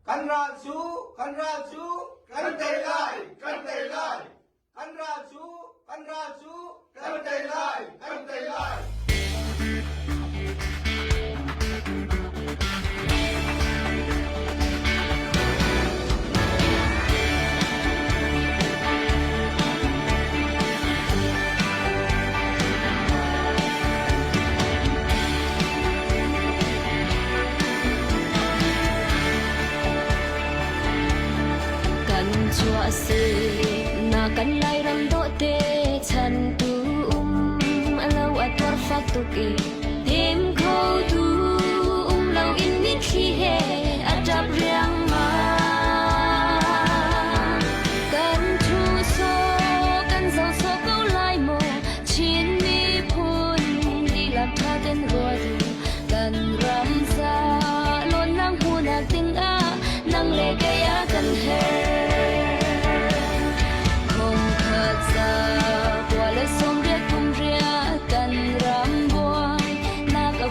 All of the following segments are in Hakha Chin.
Kan ral cu, kan ral cu, kan tei lai, kan tei lai. Kan ral cu, kan ral cu, kan tei lai, kan tei lai. Kan chuah si na kan Lairam dawhte chan tu um alo a tuar fak tuk i dem kho tu um lo in mitthli he a ṭap riangmang. Kan thu so kan zo so ko lai maw Chin miphun dihlak ṭha ten ruat u kan ram ca lawnnak hmuhnak dingah nang le kei a kan herh. Khongkhat za kua le 80 kum riah kan ram buai nak a.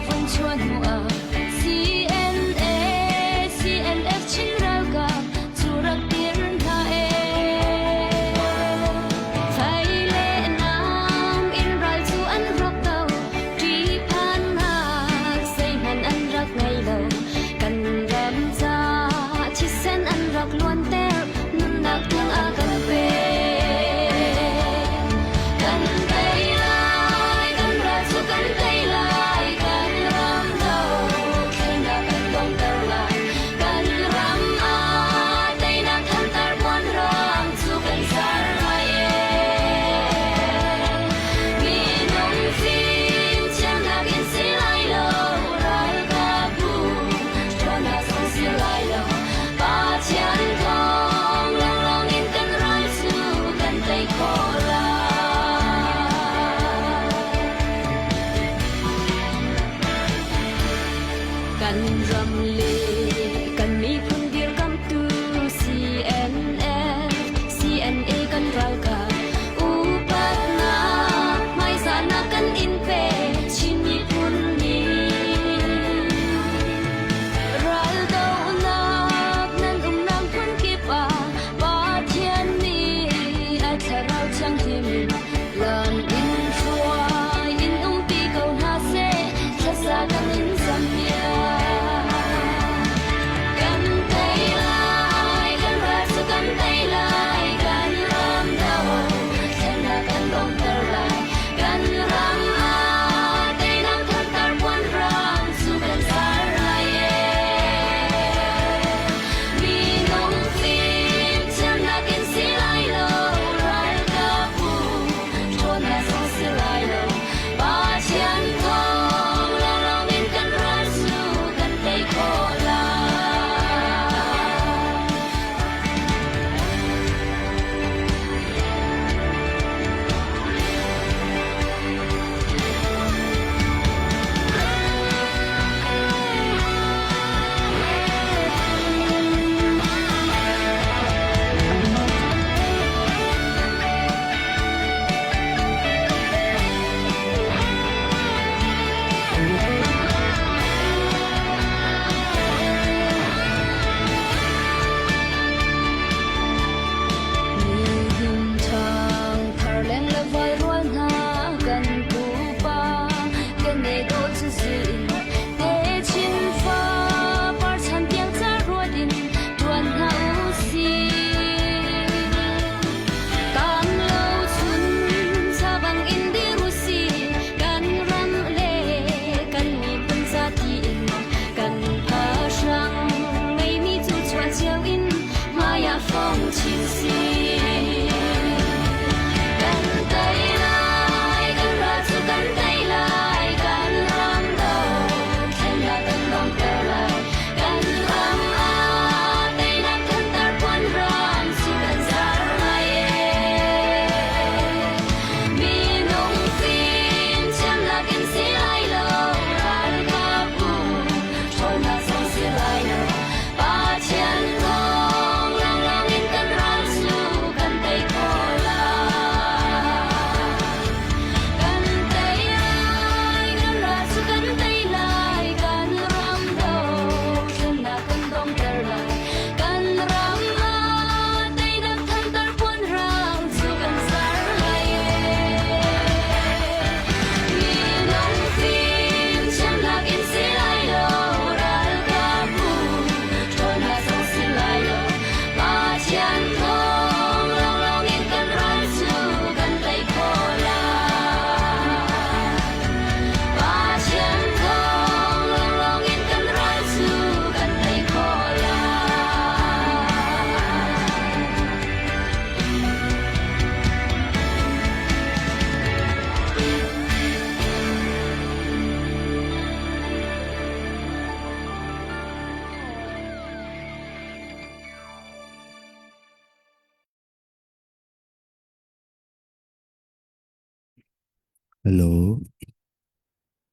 Hello.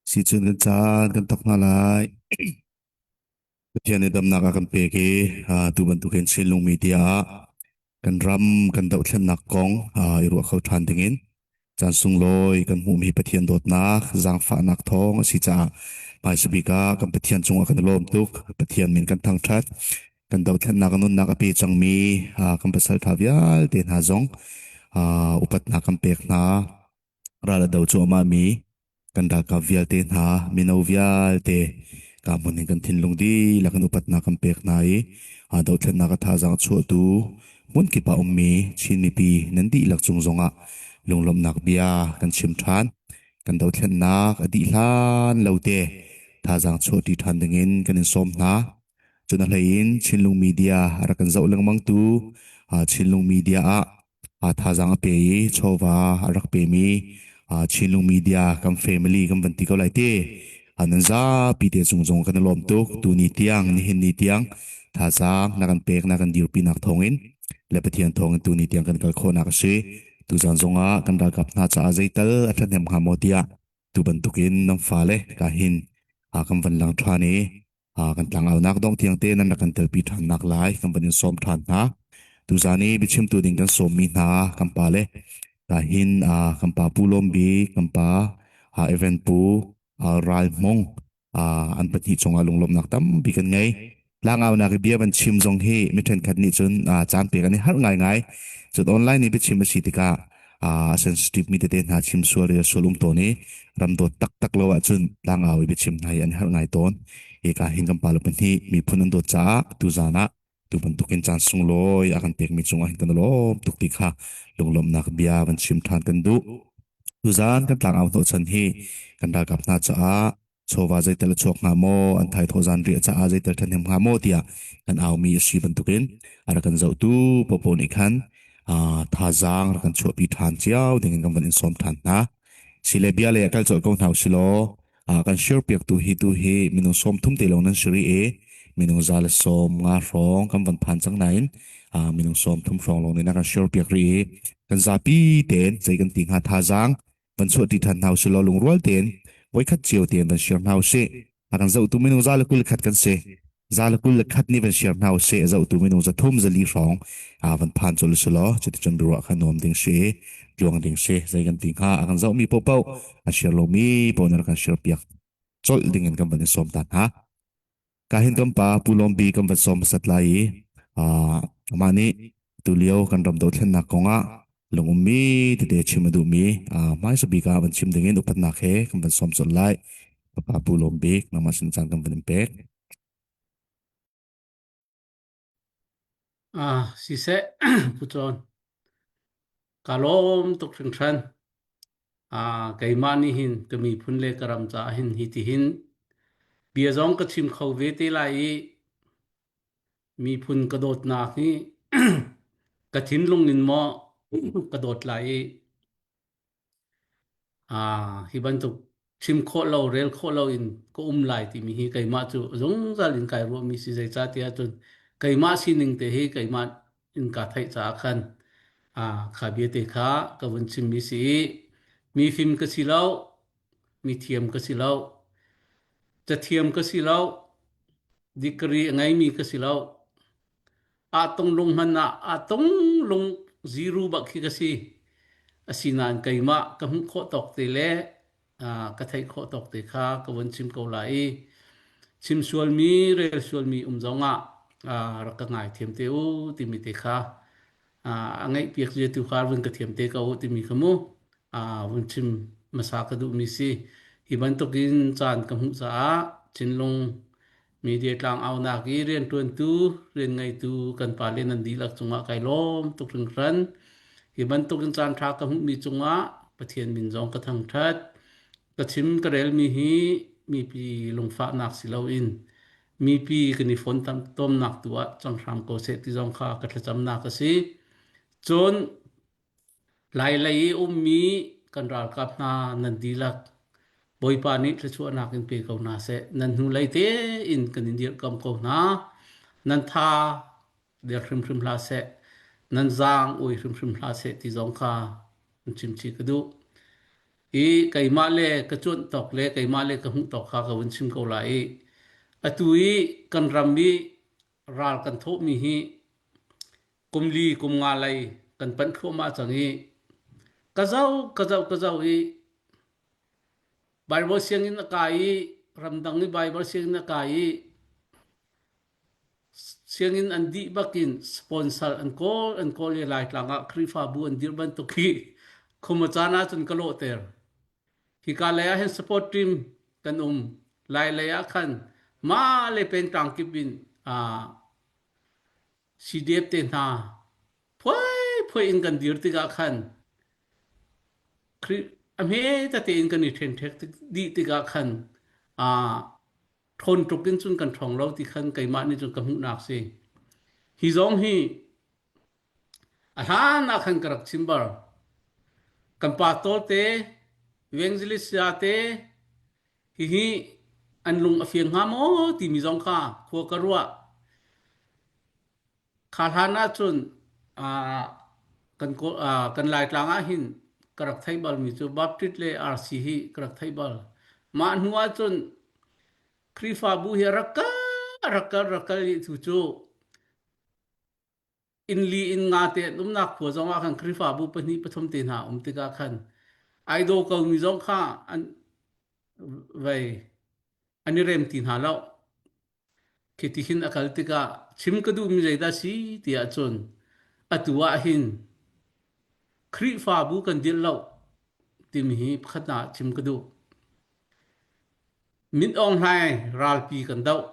Sicun kan caan kan thawk hna lai. Pathian nih damnak a kan pek i ah, tu bantukin Chinlung Media ah kan ram kan dohthlennak kong ah, i ruah kho ṭhan dingin caan sunglawi kan hmuhmi Pathian dawtnak, zaangfahnak thawng a si caah hmaisa bik ah kan Pathian cungah kan i lawm tuk. Pathian min kan thangṭhat. Kan dothlennak a nunnak a pe cangmi ah, kan pasalṭha vialte hna zong ah, upatnak kan pek hna. Ral a do cuahmahmi kan ralkap vialte hna, mino vialte ka hmun in kan thinlung dihlak in upatnak kan pek hna i aa dothlennak a thazaang chuahtu hmunkip ah ummi Chin mipi nan dihlak cung zongah lunglawmhnak bia kan chim ṭhan. Kan dothlennak a dih hlan lo te thazaang chuahṭi ṭhan dingin kan in sawm hna. Cun a hlei in Chinlung Media a rak kan zoh lengmangtu Chinlung Media ah thazaang a pe i chawva a rak pemi Chinlung Media kan family kan van ti ko lai ti. Nan zapi te cung zong kan i lawm tuk. Tuni tiang, nihin ni tiang thazaang na kan pek, na kan dirpinak thawngin le Pathian thawngin tuni tiang kan kal khawhnak a si. Tuzan zongah kan ralkap hna caah zeital a ṭhahnem hnga maw tiah tu bantukin nan fale ka hin kan van lang ṭhan i kan tlangaunak dong tiang te nan rak kan telpi ṭhan nak lai kan van in sawm ṭhan hna. Tuzan i biachimtu ding kan sawmmi hna kan pa le ka hin kan pa Pu Lawm Bik, kan pa Evan Pu Ral Hmung an pahnih cungah lunglawmhnak tampi kan ngei. Tlangaunak i bia van chim zong hi mi ṭhenkhat nih cun caan pek an i harh ngaingai. Cun online i biachim a si tikah a sensitive mi tete hna chim sual rel sual um tawn i ramdawt taktak lo ahcun tlangau i biachim hna hi an herh ngai tawn. Hika hin kan pale pahnih miphun an dawt caah tuzan ah tu bantukin caan sunglawi a kan pekmi cungah hin kan lawm tuk ti kha lunglawmhnak bia van chim ṭhan kan duh. Tuzan kan tlangau hnawhchan hi kan ralkap hna caah chawva zeitel a chuak hnga maw an thaithawh zan riah caah zeitel ṭhahnem hnga maw tiah kan aumi a si bantukin a rak kan zohtu popo nih khan thazaang rak kan chuahpi ṭhan cio dingin kan van in sawm ṭhan hna. Sile bia le kal colh ko hna usilaw kan share piaktu hi tu hi minung 30 te lawng nan si rih i minung 150 hrawng kan van phan cang nain minung 30 hrawng lawng nih na kan share piak rih i kan zapi tein zei kan ti hnga thazaang van chuahṭi ṭhan hna usih law lungrual tein voikhat cio tein van share hna usih. A kan zohtu minung 121 kan si. 121 nih van share hna usih. A zohtu minung 300 400 hrawng van phan colh usih law cuticun biaruah kha nuam ding si, tluang ding si. Zei kan ti hnga a kan zohmi paohpaoh a share lomi paoh nih kan share piak colh ding in kan van i sawm ta hna. Ka hin kan pa Pu Lawm Bi kan van sawm hmasat lai i amah nih tulio kan ram dothlennak kongah lungummi tete chim a duhmi hmaisa bik ah van chim dingin upatnak he kan van sawm colh lai. Papa Pu Lawm Bik nangmah sin caan kan van in pek. Ah, siseh, Pu Cawn. Ka lawm tuk hringhran. Ah, keimah nih hin ka miphun le ka ram caah hin hi ti hin bia zong ka chim kho ve te lai i miphun ka dawtnak hi ka thinlung in maw ka dawt lai i Ah, hi bantuk chim khawh lo, rel khawh lo in ka um lai timi hi keimah cu zungzal in kai ruahmi si zeicah tiah cun keimah sining te hi keimah in ka theih caah khan ah kha bia te kha ka vun chimmi si i mi fim ka si lo, mi thiam ka si lo, cathiam ka si lo, degree a ngeimi ka si lo. Aa tung hmanh ah aa tung lung ziru bak khi ka si. Asinain keimah ka hmuh khawh tawk te le ka theih khawh tawk te kha ka vun chim ko lai i chim sualmi rel sualmi um zongah rak ka ngaithiam te u timi te kha a ngaihpiak zia tu kha vun ka thiam te ko u timi kha mu vun chim hmasa ka duhmi si. Hi bantukin caan ka hmuh caah Chinlung Media tlangaunak i rianṭuantu, rianngeitu kan pale nan dihlak cungah kai lawm tuk hringhran. Hi bantukin caanṭha ka hmuhmi cungah Pathian min zong ka thangṭhat. Ka chim ka relmi hi mipi lungfahnak si loin mipi kan i fontomnak tu ah cang hram ko seh ti zong kha ka thlacamnak a si. Cun Lailei i ummi kan ralkap hna nan dihlak Bawipa nih thluachuahnak in pe ko hna seh. Nan hnulei tein kan in dirhkamh ko hna. Nan tha der hrimhrim hlah seh. Nan zaang ui hrimhrim hlah seh ti zong kha in chimchih ka duh. I keimah le ka cuanh tawk le keimah le ka hmuh tawk kha ka vun chim ko lai i atu i kan ram i ral kan thawhmi hi kum li kum nga lei kan panh thluahmah cang i ka zoh ka zoh ka zoh i Bible sianginn a kai i ramdang i Bible sianginn a kai i Sianginn an dih bakin sponsor an kawl an kawl i Laitlang ah Khrihfabu an dirh bantuk hi khum a caan ahcun ka lawhter. Hika lei ah hin support team kan um. Lai lei ah khan mah le pengtlang kip in uh, CDF te hna phuai phuai in kan dir tikah khan Khrih a hme tete in kan i ṭhenṭhek dih tikah khan uh, ṭhawn tuk in cun kan ṭhawng lo ti khan keimah nih cun ka hmuhnak si. Hi zong hi a hlan ah khan ka rak chim bar. Kan pastor te, evangelist saya te, hihi an lung a fiang hnga maw timi zong kha khua ka ruah. Kha hlan ahcun uh, kan uh, kan Laitlang ah hin ka rak theih balmi cu Baptist le RC hi ka rak theih bal. Mah hnu ahcun Khrihfabu hi rak kal rak kal rak kal i tu cu inn li inn nga te an umnak khua zong ah khan Khrihfabu pahnih pathum te hna um tikah khan ai daw komi zong kha an vei an i rem ti hna lo. Khi ti hin a kal tikah chim ka duhmi zeidah si ti ahcun atu ah hin Khrihfabu kan dirh lo timi hi pakhatnak ah chim ka duh. Min Aung Hlaing ralpi kan doh.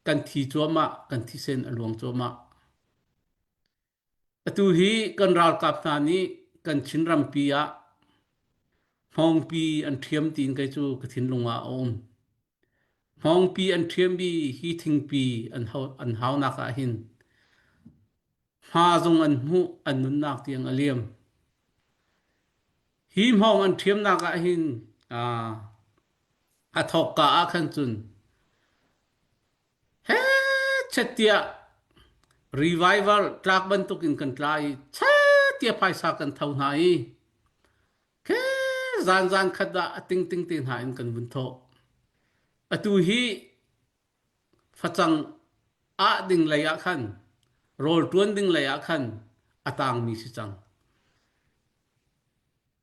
Kan thi cuahmah, kan thisen a luang cuahmah. Atu hi kan ralkap hna nih kan Chin rampi ah hmawngpi an ṭhiam tiin kei cu ka thinlung ah a um. Hmawngpi an ṭhiammi hi thingpi an, an haunak ah hin hma zong an hmuh, an nunnak tiang a liam. Hi hmawng an ṭhiamnak ah hin aa a thawkka ah khan cun Hechet tiah revival tlak bantukin kan tla i chet tiah phaisa kan tho hna i khe zan zan khat ah a tingting te hna in kan vun thawh. Atu hi facang ah ding lei ah khan rawl ṭuan ding lei ah khan a tangmi si cang.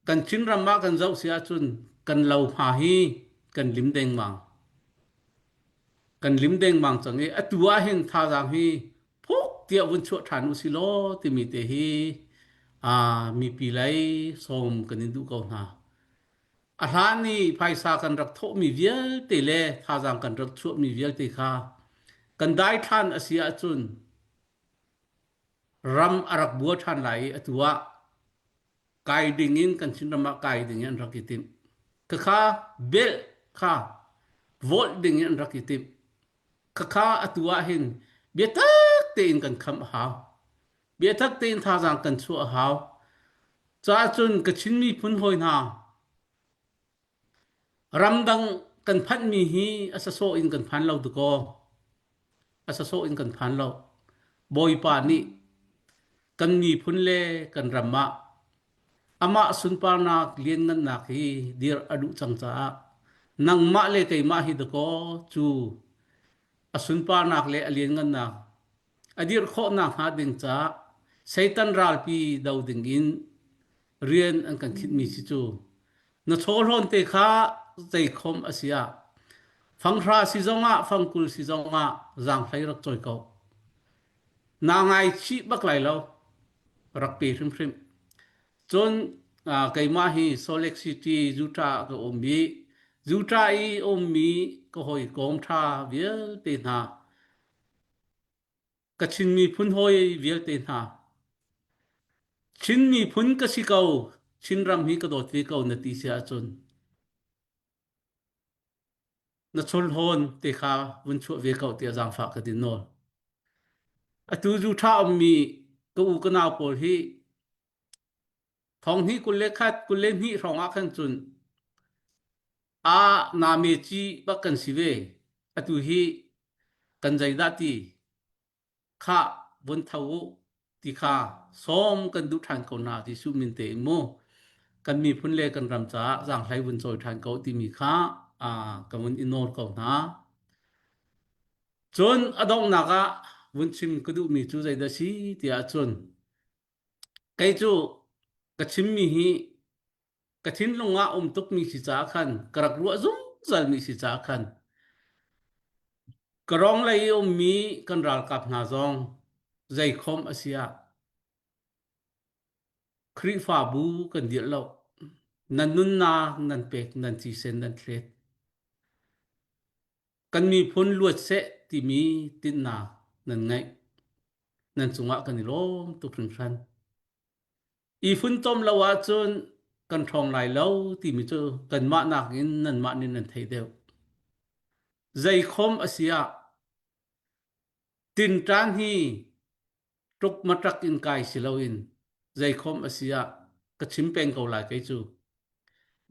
Kan Chinram ah kan zoh si ahcun kan lohma hi kan lim dengmang. Kan lim dengmang cang i atu ah hin thazaang hi phuk tiah vun chuah ṭhan u si law timi te hi aa mipi lei sawm kan in duh ko hna. A hlan i phaisa kan rak thawhmi vialte le thazaang kan rak chuahmi vialte kha kan daithlan a si ahcun ram a rak bua ṭhan lai i atu ah kai ding in kan Chinram ah kai ding in an rak i timh. Khakha belh kha vote ding in an rak i timh. Khakha atu ah hin biatak tein kan kham a hau. Biatak tein thazaang kan chuah a hau. Caah cun ka Chin miphun hawi hna Ramdang kan phanhmi hi a sasawh in kan phan lo dakaw. A sasawh in kan phan lo. Bawipa nih kan miphun le kan ram ah amah sunparnak lianngannak hi dir a duh cang caah nangmah le keimah hi dakaw cu a sunparnak le a lianngannak a dirh khawh nakhnga ding caah Satan ralpi do ding in rian an kan khinhmi si cu na chawhlawn te kha zeikhom a si ah fanghra si zongah fangkul si zongah zaanghlei rak cawi ko naa ngaichih bak lai lo rak pe hrimhrim cun keimah hi Salt Lake City Utah ka um i Utah i ummi ka hawikom ṭha vialte hna Ka Chin miphun hawi vialte hna, Chin miphun ka si ko, Chinram hi ka dawt ve ko na ti si ahcun na chawlhawn te kha vun chuah ve ko tiah zaangfah ka din nawl. Atu zu ṭha ummi ka u ka nau pawl hi thong hnih 21 22 hrawng ah khan cun a name ci bak kan si ve. Atu hi kan zeidah ti khah vun tho u ti kha sawm kan duh ṭhan ko hna Jesuh min te in mu. kan miphun le kan ram caah zaanghlei vun cawi ṭhan ko timi kha ka vun i nawl ko hna. Cun a donghnak ah vun chim ka duhmi cu zeidah si tiah cun kei cu ka chimmi hi ka thinlung ah um tukmi si caah khan ka rak ruah zungzalmi si caah khan ka rong lei i ummi kan ralkap hna zong zeikhom a si ah Khrihfabu kan dirh lo. Nan nunnak nan pek, nan thisen nan thlet. Kan miphun luat seh timi tinhnak nan ngeih. Nan cungah kan i lawm tuk hringhran. I funtom lo ahcun kan ṭhawng lai lo timi cu kanmah nakin nanmah nih nan theih deuh. Zeikhom a si ah tinṭan hi ṭukmaṭak in kai si loin zeikhom a si ah ka chim peng ko lai kei cu.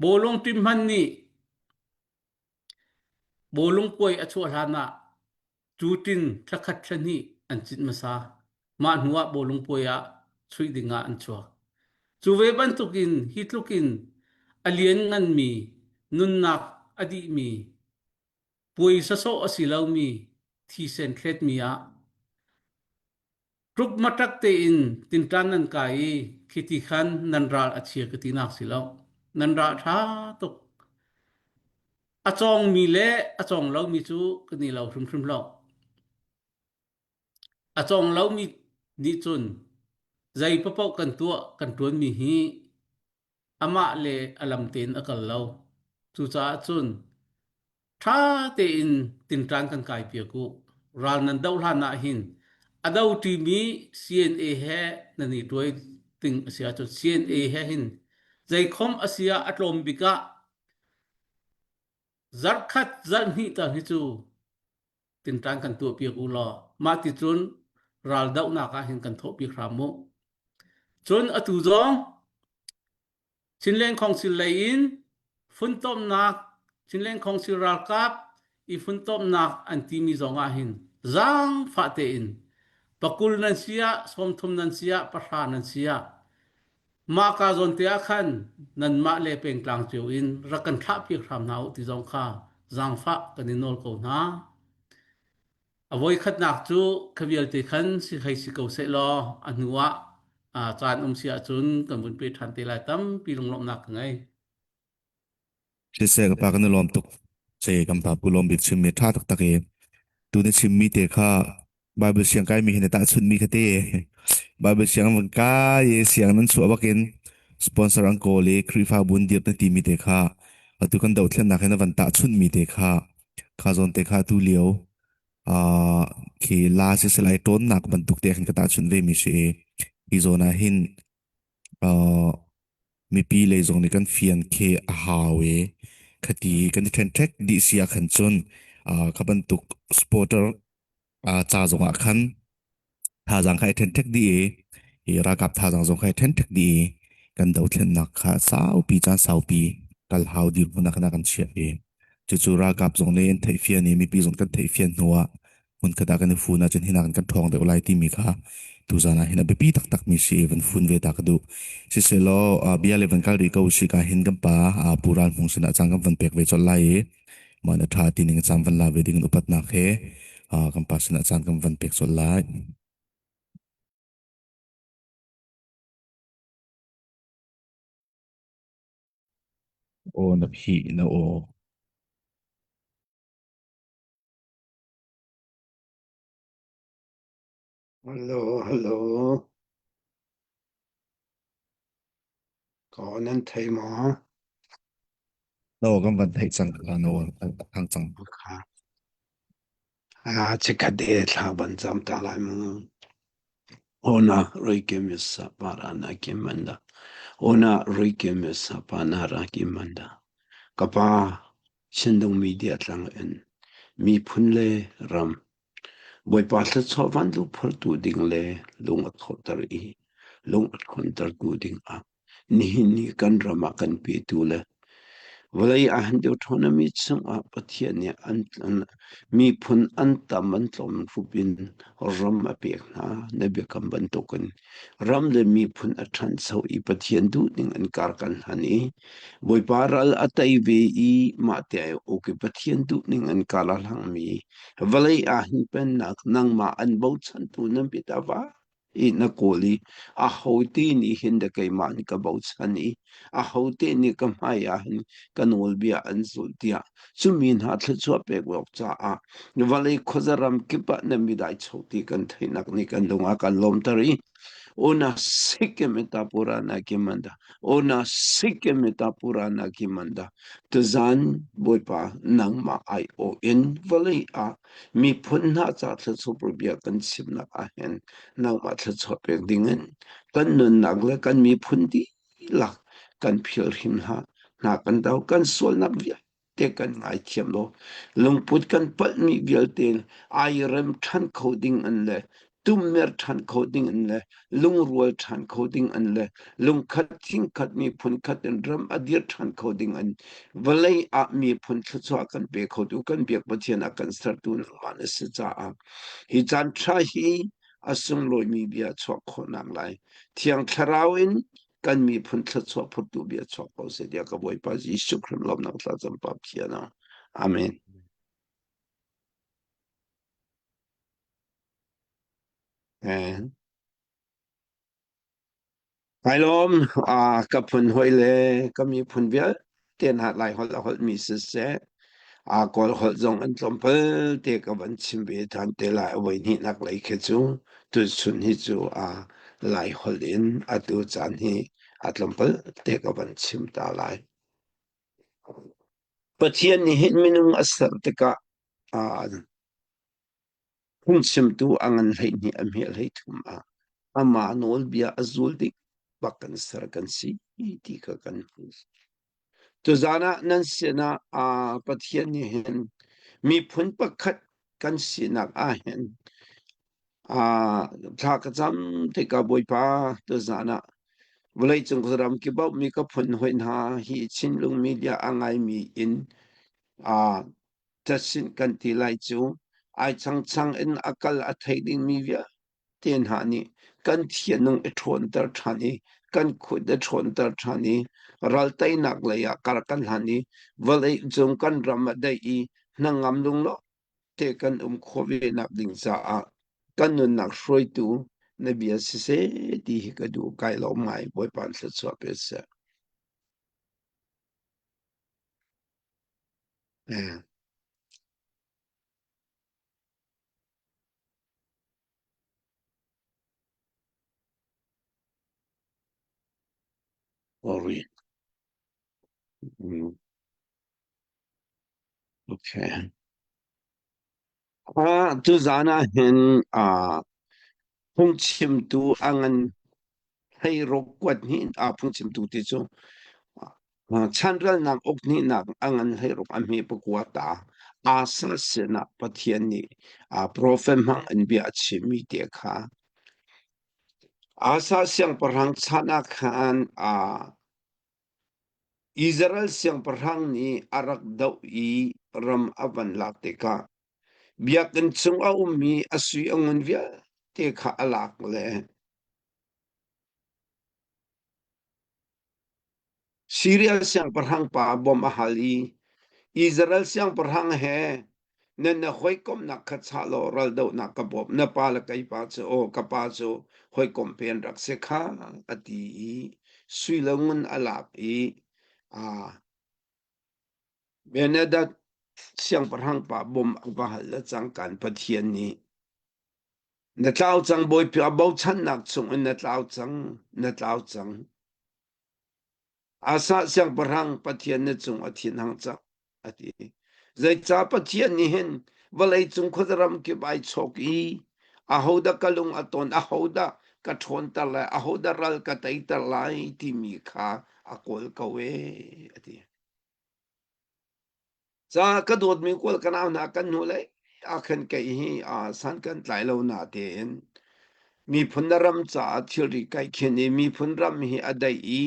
Bawlung ṭim hmanh nih Bawlung puai a chuah hlan ah cutin thlakhat thlahnih an cit hmasa. Mah hnu ah bawlung puai ah chuih ding ah an chuak. Cu ve bantukin hi tluk in a liannganmi nunnak a dihmi puai sawsawh a si lomi thisen thletmi ah Ṭukmaṭak tein tinṭan nan kai i khiti khan nan ral a chia ka tinak si lo. Nan ral ṭha tuk. A cawngmi le a cawng lomi cu kan i lo hrimhrim lo. A cawng lomi nih cun zei paoh kan tuah kan ṭuanmi hi amah le a lam tein a kal lo. Cucaah cun ṭha tein tinṭan kan kai piak u. Ral nan doh hlan ah hin a do ṭimi CNA he nan i ṭuai ting a si ahcun CNA he hin zeikhom a si ah a tlawm bik ah zarhkhat zarhhnih tal hi cu tinṭan kan tuah piak u law mah ti cun ral dohnak ah hin kan thawh piak hram u. Cun atu zong Chinland Council lei in funtomnak Chinland Council ralkap i funtomnak an timi zong ah hin zaangfah tein pakul nan si ah 30 nan si ah pahra nan si ah mahka zawn te ah khan nanmah le pengtlang cio in rak kan thlah piak hram hna u ti zong kha zaangfah kan i nawl ko hna. A voikhatnak cu kha vialte khan si hlei si ko sehlaw a hnu ah caan um si ahcun kan vun pe ṭhan te lai tampi lunglawmhnak ka ngei. Siseh ka pa kan i lawm tuk. Se kan pa pu lawm bik chimmi ṭha taktak i tu na chimmi te kha Bible siang kai mi hin na tahchunh mi kha te. Bible siang van kai i siang nan chuah bakin sponsor an kawl i Khrihfabu an dirh na ti mi te kha atu kan dothlennak hin na van tahchunh mi te kha kha zawn te kha tu lio uh, khi la si selai ṭawnnak bantuk te khan ka tahchunh ve mi si i hi zawn ah hin uh, mipi lei zong nih kan fian khi a hau i khati kan i ṭhenṭhek dih si ah khan cun uh, kha bantuk supporter uh, ca zong ah khan thazaang kha i ṭhenṭhek dih i hi ralkap thazaang zong kha i ṭhenṭhek dih i kan dothlennak kha saupi caan saupi kal hau dirhmun ah khan a kan chiah i cucu ralkap zong nih an theihfian i mipi zong kan theihfian hnu ah hmunkhat ah kan i fun ahcun hinak in kan ṭhawng deuh lai timi kha tuzan ah hin a biapi taktakmi si i van fun ve ta ka duh. Sisehlaw bia le van kal rih ko usih ka hin kan pa Pu Ral Hmung sinah caan kan van pek ve colh lai i mah na ṭha ti ning caan van la ve ding in upatnak he kan pa sinah caan kan van pek colh lai. Aw na phih na aw. Hello, hello. Ka nan thei maw? No kan van theih cang ka no thang cang. Ah, chikkhat te thla ban cam ta lai mu. Ona rike misa parana kimanda. Ona rike misa panara kimanda. Kapa Chinlung media tlang in miphun le ram Bawipa thluachuah vanlu phortu ding le lung a thawhter i lung a ṭhawntertu dingah nihin ni kan ram ah kan petu le. Vawlei ah hin Deuteronomy chungah Pathian nih an, an miphun an tam an tlawm rup in ram a pek hna. Na biakam bantukin ram le miphun a ṭhancho i Pathian duhning an kar kan hlan i Bawipa ral a tei ve i mah te ai uk i Pathian duhning an kar a hlangmi vawlei ah hin pennak nangmah an bochantu nan bit a va i na kawl i ahote nih hin dah keimah nih ka bochan i ahote nih ka hmai ah hin ka nawlbia an zulh tiah cumi hna thluachuah pek awk caah vawlei khuaza ram kip ah na midai cho ti kan theihnak nih kan lung a kan lawmter i ona sikemita purana kimanda ona sikemita purana kimanda tuzan bawipa nangmah ai o in vawlei ah Miphun hna ca thluachuah bia kan chimnak ah hin nangmah thluachuah pek dingin kan nunnak le kan miphun dihlak kan philh hrim hlah. Hna kan do, kan sualnak vialte kan ngaithiam law lungput kan palhmi vialte ai rem ṭhan kho ding an le tummer ṭhan kho ding in le lungrual ṭhan kho ding in le lungkhat thingkhat miphun khat in ram a dir ṭhan kho ding in vawlei ah miphun thluachuah kan pe khotu kan biak Pathian a kan sertu nangmah na si caah hi caan ṭha hi a sunglawimi bia chuah khawhnak lai Thiang Thlarau in kan miphun thluachuah phurtu bia chuak ko seh tiah ka Bawipa Jesuh Khrih lawmnak thlacam pa Pathian Amen. Kai lawm ka phun hawi le ka miphun vialte hna Laiholh a holhmi siseh, Kawl holh zong an tlawmpal te ka van chim ve ṭhan te lai. A voihnihnak lei khi cu tuchun hi cu Laiholh in atu caan hi a tlawmpal te ka van chim ta lai. Pathian nih hin minung a ser tikah Phungchimtu a ngan 12 a hme 33 ah amah nawlbia a zul ding bak kan ser kan si ti kha kan hmuh. Tuzaan ah nan sinah Pathian nih hin miphun pakhat kan sinak ah hin thla ka cam tikah Bawipa tuzaan ah vawleicung ram kip ah mi ka phun hoi hna hi Chinlung media a ngaimi in Cacinh kan ti lai cu ai changchang in a kal a thei dingmi vialte hna nih kan thianung i ṭhawnter ṭhan i kan khut i ṭhawnter ṭhan i ralteinak lei ah kar kan hlan i vawlei cung kan ram a daih i hnangam lunglawm te kan um khawh ve nak ding caah kan nunnak hruaitu na bia siseh ti hi ka duh kai lawm ngai Bawipa thluachuah pe seh. Yeah. Sorry. Mm, Okay. Ah, tuzaan ah hin ah phungchimtu a ngan hleiruk kuat hnih ah phungchimtu ti cu chanralnak uk hnihnak a ngan hleiruk a hme pakua ta Asa sinah Pathian nih profet hmang in bia a chimmi te kha Asa siangpahrang chan ah khan Israel siangpahrang nih a rak doh i ram a van lak tikah biakinn chung a ummi a sui a ngun vialte kha a lak le Siria siangpahrang pa bawmh a hal i Israel siangpahrang he nan na hawikomhnak kha chah law raldohnak ka bawmh. Na pa le kei pa cu aw ka pa cu hawikom pe an rak si kha a ti i sui le ngun a lak i aa Benadad siangpahrang pa bawmh a va hal le cangkan Pathian nih Na tlau cang Bawipa bochannak chungin na tlau cang, na tlau cang. Asa siangpahrang Pathian na cung a thinhang cang, a ti. Zeicah Pathian nih hin vawleicung khuazaram kip ai chawk i ahodah ka lung a ton, ahodah ka ṭhawnter lai, ahodah ral ka teiter lai timi kha a kawl ko ee, a ti. Ca ka dawtmi kawl ka nau hna kan hnu lei ah khan kei hi san kan tlai lo na tein miphun na ram caah thilri kai khin i miphun ram hi a daih i.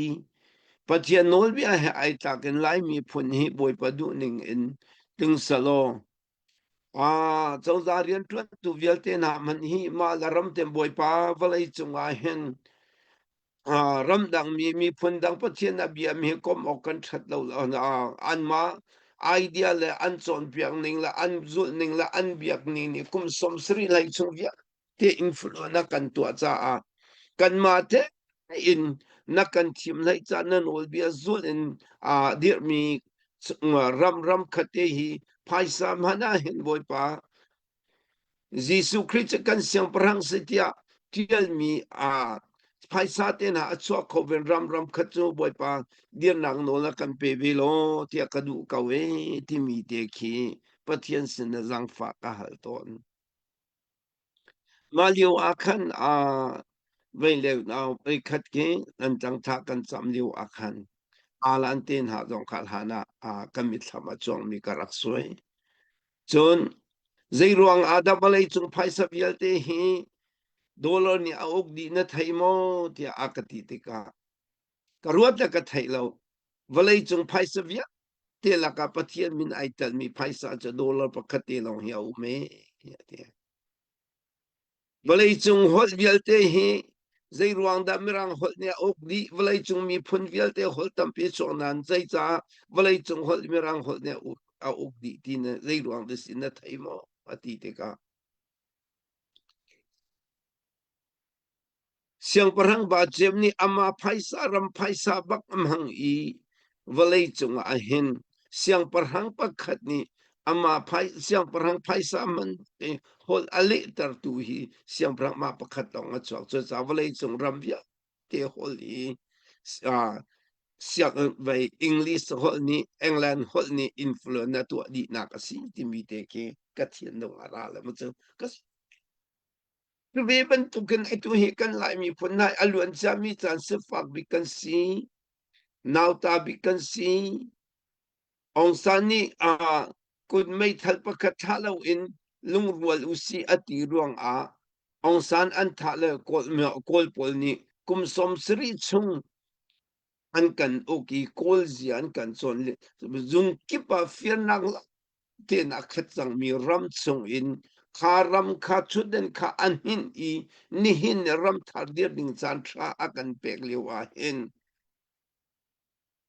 Pathian nawlbia he ai tlak in Lai miphun hi Bawipa duhning in tling selaw cozah rianṭuantu vialte hna hmanh hi mah le ram te Bawipa vawlei cungah hin ramdang mi miphun dang Pathian a biami hi komh awk kan ṭhat lo anmah idea le an cawnpiak ning le an zulh ning le an biak ning nih kum 70 hlei chung vialte influence a kan tuah caah kanmah tein na kan thim hlei ca na nawlbia zulh in dirhmi ram ram khat te hi phaisa hmanh ah hin Bawipa Jesuh Khrih cu kan siangpahrang si tiah ṭialmi phaisa te hna a chuak kho ve ram ram khat cu Bawipa dirnak nawl a kan pe ve law tiah ka duh ko ee timi te khi Pathian sin ah zaangfah ka hal tawn. Mah lio ah khan vei le nau voikhat khi nan tlangthla kan cam lio ah khan alan te hna zong kha hlan ah kan mitthlam a cuangmi ka rak suai. Cun zeiruang ah dah vawleicung phaisa vialte hi dollar nih a uk dih na thei maw tiah a ka ti tikah ka ruat le ka theih lo. Vawleicung phaisa vialte lakah Pathian min ai telmi phaisa cu dollar pakhat te lawng hi a um ee tiah a ti. Vawleicung holh vialte hi zeiruang dah Mirang holh nih a uk dih? Vawleicung miphun vialte holh tampi a chuak nain zeicah vawleicung holh Mirang holh nih a uk dih ti na zeiruang dah si na thei maw? A ti tikah Siangpahrang Bajem nih amah phaisa ram phaisa bak a hmang i vawleicung ah hin siangpahrang pakhat nih amah siangpahrang phaisa man holh a lehtertu hi siangpahrang mah pakhat lawng a chuak. Cucaah vawleicung ram vialte holh hi sianginn English holh nih England holh nih influence a tuah dihnak a si timi te khi ka thinlung a ra le mu cu. Cu ve bantukin atu hi kan Lai miphun hna a luan ciami caan sifak bik kan si, nauta bik kan si. Aung San nih kut meithal pakhat thlah loin lungrual usih a ti ruangah Aung San an thah le Kawl pawl nih kum 70 chung an kan uk i Kawl zia an kan cawn. Zung kip ah firnak tein a khat cangmi ram chungin kha ram kha thutden kha a hninh i nihin ram thar dir ding caan ṭha a kan pek lio ah hin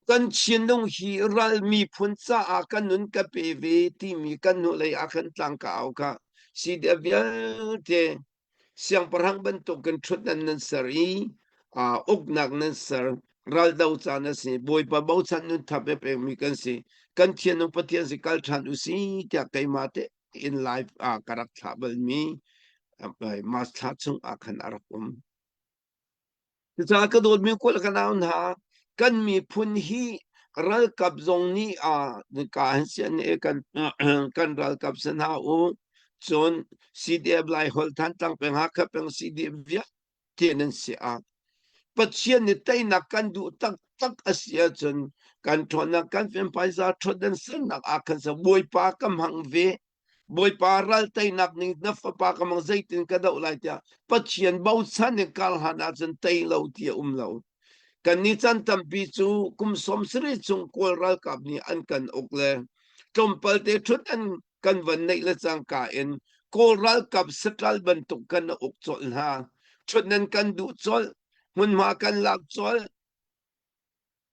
kan Chinlung hi ral miphun caah kan nun ka pe ve timi kan hnulei ah khan tlang ka au kha CDF vialte Siangpahrang bantukin ṭhutdan nan ser i uknak nan ser. Raldo caan a si. Bawipa bochan nun thap he pekmi kan si. Kan thianung Pathian si kal ṭhan u si tiah keimah tein live ah ka rak thlah balmi March thla chung ah khan a rak um. Cucaah ka dawtmi kul ka nau hna, kan miphun hi ralkap zong nih ka han sian i kan kan ralkap si hna u. Cun CDF Laiholh Thantlang peng Hakha peng CDF vialte nan si ah Pathian nih teinak kan duh taktak a si ahcun kan ṭhawnnak kan femphaisa ṭhawt sernak ah khan sa Bawipa ka hmang ve Bawipa ral teinak ning na fapa ka mang zeitin ka doh lai tiah Pathian bochan in kar hlan ahcun tei lo ti a um lo. Kan nih chan tampi cu kum 70 chung Kawl ralkap nih an kan uk le tlawmpal te ṭhut an kan van neih le cangka in Kawl ralkap satral bantuk kan uk colh hna. Ṭhut nan kan duh colh, hmunhma kan lak colh,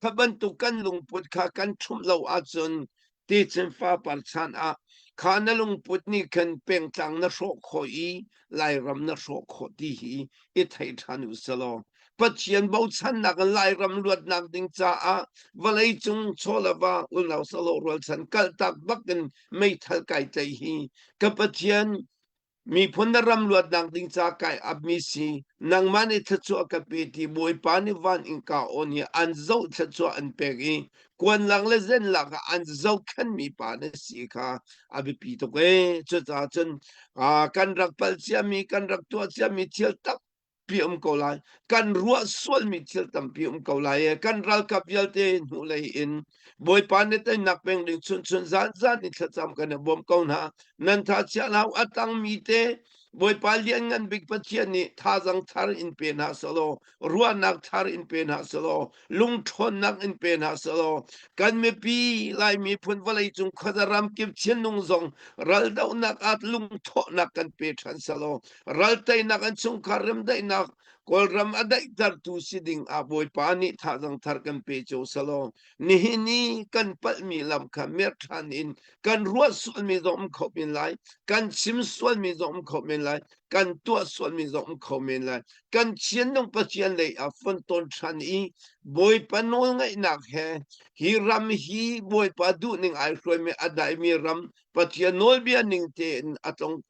Kha bantuk kan lungput kha kan ṭhumh lo ahcun techin fapar chan ah kha na lungput nih khan pengtlang na hrawh khawh i Lairam na hrawh khawh ti hi i thei ṭhan u selaw Pathian bochannak in Lairam luatnak ding caah vawleicung chawlava unau salo rualchan kaltak bakin meithal kai tlaih hi ka Pathian Miphun na ram luatnak ding ca kai apmi si, nangmah nih thluachuah ka pe ti Bawipa nih van innka awn hi an zoh thluachuah an pek i kuanlang le zenlak ah an zohkhenhmi pa na si kha a biapi tuk ee. Cucaah cun kan rak palh ciami, kan rak tuah ciami thil tak tampi um ko lai. Kan ruah sualmi thil tampi um ko lai e. Kan ralkap vialte hnulei in Bawipa nih teinak peng ding chun chun zan zan in thlacam kan i bawm ko hna. Nan tha chia hlah u, a tangmi te. Bawipa lianngan bik Pathian nih thazang thar in pe hna selaw, ruahnak thar in pe hna selaw, lungṭhawnnak in pe hna selaw, kan mipi Lai miphun vawleicung khuaza ramkip Chinlung zong raldohnak ah lungthawhnak kan pe ṭhan selaw, ralteinak an chungkhar remdaihnak Kawlram a daihtertu si ding ah Bawipa nih thazang thar kan pe cio selaw, nihin i kan palhmi lam kha mer ṭhan in kan ruah sualmi zong um kho men lai, kan chim sualmi zong um kho men lai, kan tuah sualmi zong um kho men lai. Kan Chianlung Pathian lei ah fontawn ṭhan i Bawipa nawlngaihnak he hi ram hi Bawipa duhning ai hruaimi a daimi ram Pathian nawlbia ning tein a tlong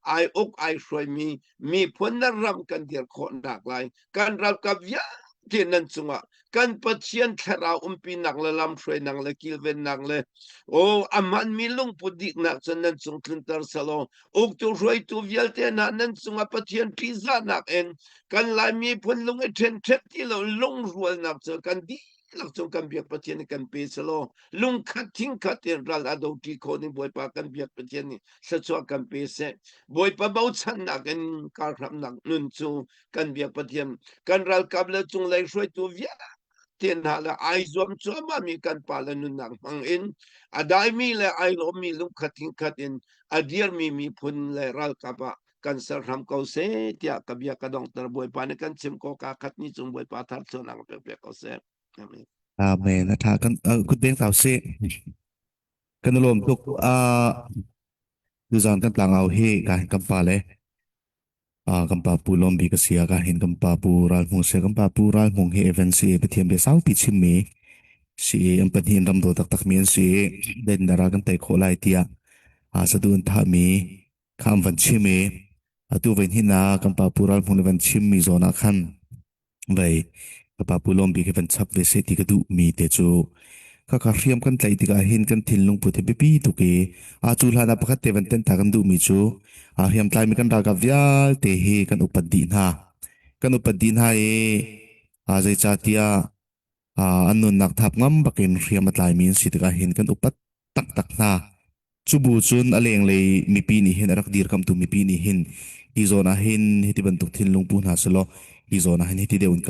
ai uk ai hruaimi miphun le ram kan dir khawhnak lai kan ralkap vialte nan cungah kan Pathian thlarau umpinak le lamhruainak le kilvennak le o a hmanmi lungput diknak cun nan cung tlunter selaw uktu hruaitu vialte hna nan cungah Pathian ṭihzahnak in kan Lai miphun lung i ṭhenṭhek ti lo lungrualnak cu kan dihlak cung kan biak Pathian nih kan pe selaw lungkhat thingkhat in ral a doṭi khawh ning Bawipa kan biak Pathian nih thluachuah kan pe seh. Bawipa bochannak in karhramnak nun cu kan biak Pathian kan ralkap le cunglei hruaitu vialte hna le ai zuam cuahmah mi kan pa le nunnak hmang in a daimi le ai lawmmi lungkhat thingkhat in a dirmi miphun le ralkap ah kan ser hram ko seh tiah ka bia ka dongter Bawipa nih kan chim ko ka khat ni cung Bawipa thar chuanak pek pek ko seh. Amen. Amen. A tha kan kut beng tau sih. Kan lawm tuk. Uh, tuzan kan tlangau hi ka kan pa le kan pa Pu Lawm Bik a si ah ka hin kan pa Pu Ral Hmung si. Kan pa Pu Ral Hmung hi event si Pathian bia saupi chimmi si an pahnih in ram daw taktakmi an si i den ral kan tei khawh lai tiah sadu an thahmi kha an van chim i atu vein hin ah kan pa Pu Ral Hmung nih van chimmi zawn ah khan Vei, ka pa Pu Lawm Bik hi van chap ve seh ti ka duhmi te cu khakha hriam kan tlaih tikah hin kan thinlung put hi biapi tuk i a cu hlan ah pakhat te van tenh ta kan duhmi cu a hriam tlaimi kan ralkap vialte hi kan upat dih hna. Kan upat dih hna i a zeicahtiah a an nunnak thap ngam bakin hriam a tlaimi an si tikah hin kan upat taktak hna. Cubu cun a lenglei mipi nih hin a rak dirkamtu mipi nih hin hi zawn ah hin hiti bantuk thinlung pu hna selaw hi zawn ah hin hiti deuh in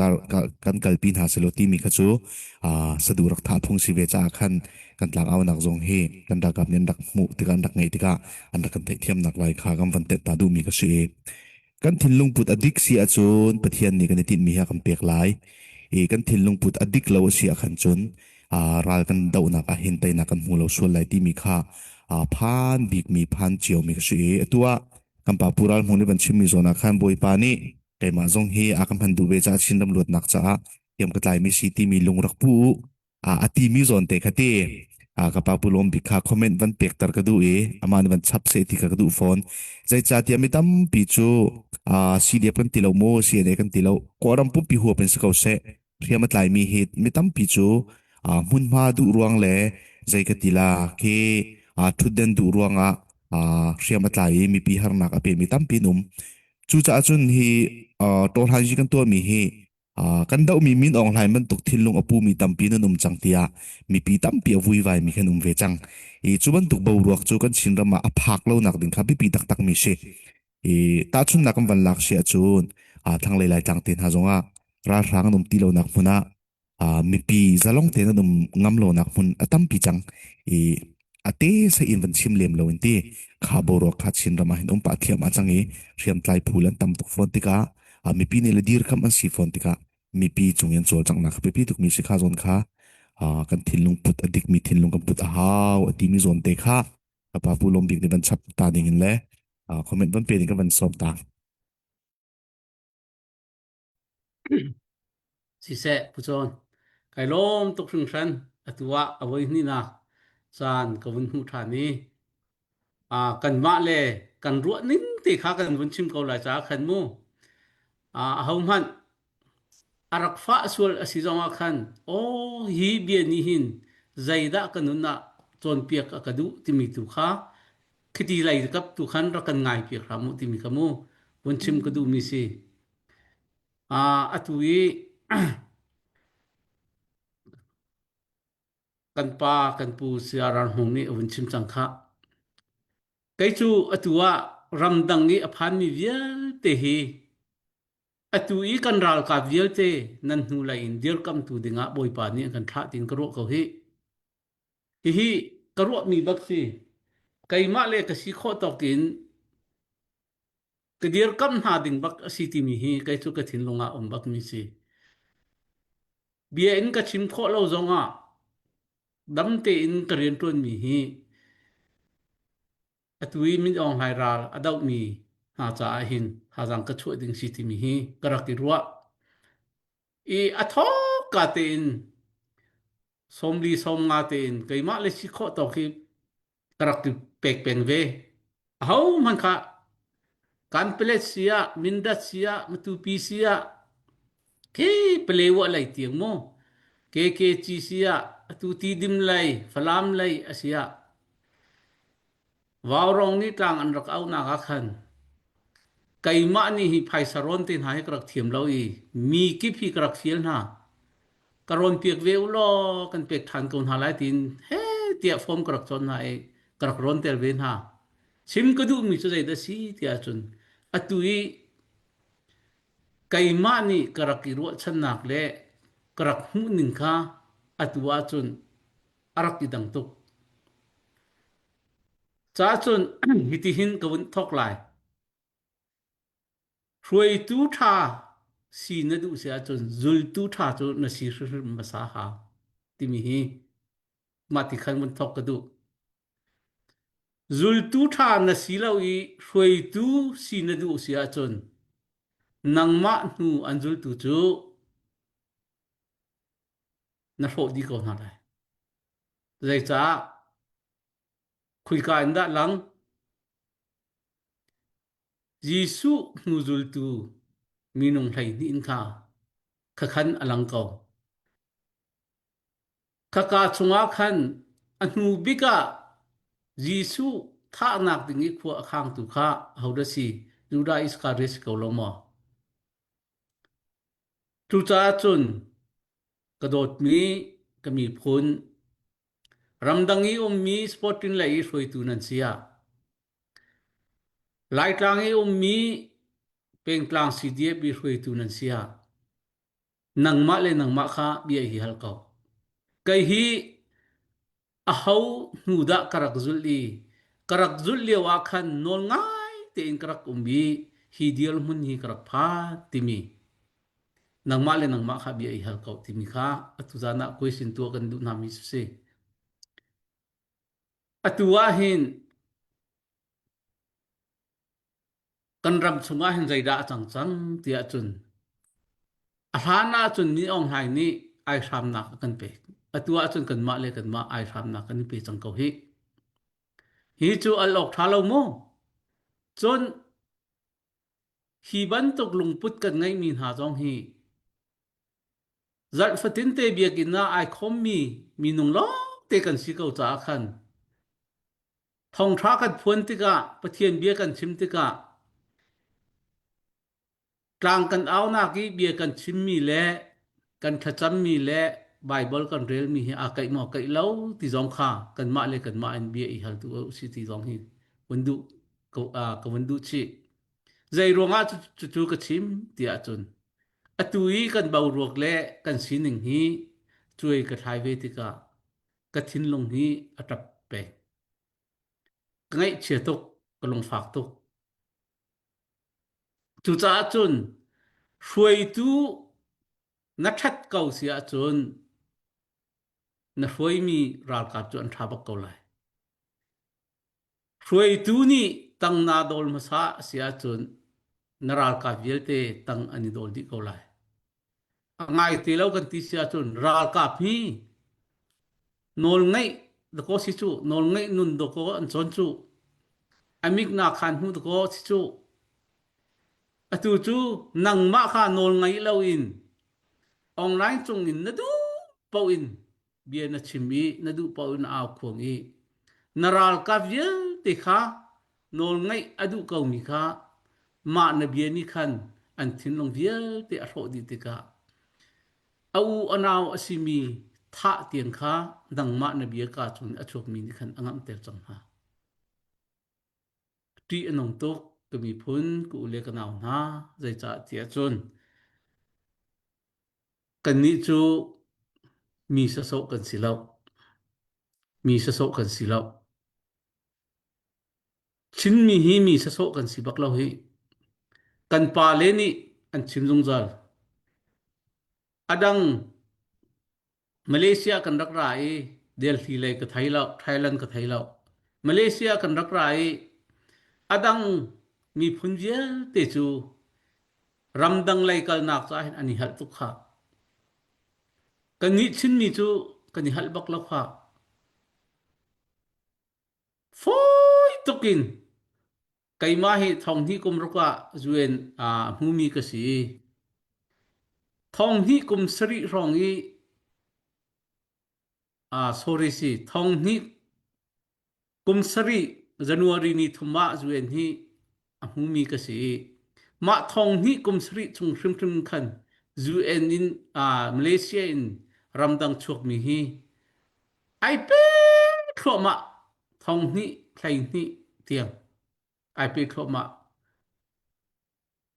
kan kalpi hna selaw timi kha cu saduh rak thah phung si ve caah khan kan tlangaunak zong hi kan ralkap nih an rak hmuh tikah an rak ngeih tikah an rak kan theihthiamnak lai kha kan van tet ta duhmi ka si i Kan thinlung put a dik si ahcun Pathian nih kan i tinhmi hi a kan pek lai. I kan thinlung put a dik lo a si ahkhan cun ral kan dohnak ah hin teinak kan hmu lo sual lai timi kha phan bikmi phan ciomi ka si i atu ah kan pa Pu Ral Hmung nih van chimmi zawn ah khan Bawipa nih keimah zong hi a ka hman duh ve caah Chinram luatnak caah thiam ka tlaimi si timi lung rak pu u a timi zawn te kha ti ka pa Pu Lawm Bik kha comment van pekter ka duh i amah nih van chap seh ti kha ka duh fawn. Zeicahtiah mi tampi cu CDF kan ti lo mu CNA kan ti lo Kawlram pumpi huap in si ko seh hriam a tlaimi hi mi tampi cu hmunhma duh ruang le zei ka ti la khi thutden duh ruangah hriam a tlai i mipi harnak a pemi tampi an um. Cucaah cun hi tawhlan kan tuahmi hi kan dohmi Min Aung Hlaing bantuk thinlung a pumi tampi nan um cang tiah mipi tampi a vuivaimi kan um ve cang. I cu bantuk boruak cu kan Chinram ah a phak lonak ding kha biapi taktakmi si. I tahchunhnak kan van lak si ahcun thlanglei Laitlang te hna zongah ralhrang an um ti lonak hmun ah mipi zalong tein an um ngam lonak hmun a tampi cang. I a te sa in van chim lem lo in ti kha boruak kha Chinram ah hin um pah thiam a cang i hriamtlai phu an tam tuk fawn tikah mipi nih le dirkamh an si fawn tikah mipi cung in cawlcanghnak kha biapi tukmi si kha zawn kha kan thinlung put a dikmi thinlung kan put a hau a timi zawn te kha ka pa Pu Lawm Bik nih van chap ta ding in le comment van pe ding ka van sawm ta. Siseh, Pu Cawn, kai lawm tuk hringhran. Atu ah a voi hnihnak caan ka vun hmuh ṭhan i kanmah le kan ruah ning te kha kan vun chim ko lai caah khan mu. Ahohmanh a rak fah sual a si zongah khan aw hi bia nih hin zeidah ka nun ah cawnpiak a ka duh timi tu kha khiti lei kap tu khan rak kan ngai piak hram u timi kha mu vun chim ka duhmi si. Atu i kan pa kan pu Saya Ral Hmung nih a vun chim cang khah. Kei cu atu ah. ramdang i a phanmi vialte hi atu i kan ralkap vialte nan hnulei in dirkamtu dingah Bawipa nih a kan thlah tiin ka ruah ko hih. Hihi ka ruahmi bak si. Keimah le ka si khawh tawk in ka dirkamh hna ding bak a si timi hi kei cu ka thinlung ah um bakmi si. Bia in ka chim khawh lo zongah dam tein ka rianṭuanmi hi atu i Min Aung Hlaing ral a dohmi hna caah hin thazaang ka chuah ding si timi hi ka rak i ruah. I a thawkka tein sawmli sawmnga tein keimah le si khawh tawk hi ka rak i pek peng ve. Ahohmanh kha Kanpelet si ah, Mindat si ah, Matupi si ah, khi Palewa lei tiang mu, KKG si ah, atu Tidim lei, Falam lei a si ah, Vaurawng nih tlang an rak auhnak ah khan keimah nih hi phaisa rawn te hna hi ka rak thiam lo i mi kip hi ka rak fial hna. Ka rawn piak ve u law kan pek ṭhan ko hna lai tiin he tiah form ka rak cawn hna i ka rak rawn ter ve hna. Chim ka duhmi cu zeidah si tiah cun atu i keimah nih ka rak i ruahchannak le ka rak hmuhning kha atu ahcun a rak i dang tuk. Ca cun hitihin ka vun thawk lai. Hruaitu ṭha si na duh si ahcun zultu ṭha cu na si hrimhrim hmasa hau timi hi mah ti khan vun thawk ka duh. Zultu ṭha na si lo i hruaitu si na duh si ahcun nangmah hnu an zultu cu na hrawh dih ko hna lai. Zeicah? Khuika in dah lang? Jesuh hnuzultu minung 12 in kha khakhan a lang ko. Khaka chungah khan a hnu bik ah Jesuh thahnak ding i khua a khangtu kha ahodah si? Judah Iskariot si ko lo maw? Cucaah cun ka dawtmi ka miphun ramdang i ummi sporting lei i hruaitu nan si ah Laitlang i ummi pengtlang CDF i hruaitu nan si ah nangmah le nangmah kha bia hi hal ko. Kei hi aho hnu dah ka rak zulh i ka rak zulh lio ah khan nawl ngai tein ka rak um i hi dirhmun hi ka rak phan timi nangmah le nangmah kha bia i hal ko timi kha atu zan ah question tuah kan duh hna mi si. Atu ah hin kan ram chungah hin zeidah a cang cang tiah cun a hlan ah cun Min Aung Hlaing nih aihramnak a kan pek. Atu ah cun kanmah le kanmah aihramnak kan i pe cang ko hih. Hi cu al awk ṭha lo mu. Cun hi bantuk lungput kan ngeihmi hna zong hi zarh fatinte biakinn ah ai khawmmi minung lawngte kan si ko caah khan Thawngṭha kan phuan tikah, Pathian bia kan chim tikah, tlang kan aunak i bia kan chimmi le kan thlacammi le Baibal kan relmi hi aa kaih maw kaih lo ti zong kha kanmah le kanmah in bia i hal tu usih ti zong hi vun duh ka, ka vun duh chih. Zei ruangah cucu ka chim ti ahcun atu i kan boruak le kan sining hi cuai ka thlai ve tikah ka thinlung hi a ṭap peng. Ka ngaihchia tuk, ka lungfak tuk. Cucaah cun hruaitu na ṭhat ko si ahcun na hruaimi ralkap cu an ṭha bak ko lai. Hruaitu nih tang naa dawl hmasa a si ahcun na ralkap vialte tang an i dawl dih ko lai. A ngai te lo kan ti si ahcun ralkap hi nawlngeih dakaw si cu nawlngeih nun dakaw an cawn cu amik na khan hmu dakaw si cu atu cu nangmah kha nawl ngei loin online cung in na duh paoh in bia na chim i na duh paoh in na au khuang i na ralkap vialte kha nawlngaih a duh komi kha mah na bia nih khan an thinlung vialte a hrawh dih tikah a u a nau a simi thah tiang kha nangmah na bia ka cun a chuakmi nih khan a ngamhter cang hna. Ṭih a nung tuk ka miphun ka u le ka nau hna zeicah tiah cun kannih cu mi sawsawh kan si lo. Mi sawsawh kan si lo. Chinmi hi mi sawsawh kan si bak lo hi. Kan pale nih an chim zungzal. A dang Malaysia kan rak ra i Delhi lei ka thei lo, Thailand ka thei lo. Malaysia kan rak ra i a dang miphun vialte cu ramdang lei kalnak caah hin an i halh tuk kha. Kannih Chinmi cu kan i halh bak lo kha. Fawi tuk in keimah hi thonghnih kum ruk ah UN aa hmumi ka si. Thonghnih kum sarih hrawng i ah sorry si thonghnih kum sarih January ni thum ah UN hi a hmumi ka si. Mah thonghnih kum sarih chung hrimhrim khan UN in ah Malaysia in ramdang chuakmi hi ai pe thluahmah thonghnih 12 tiang ai pe thluahmah.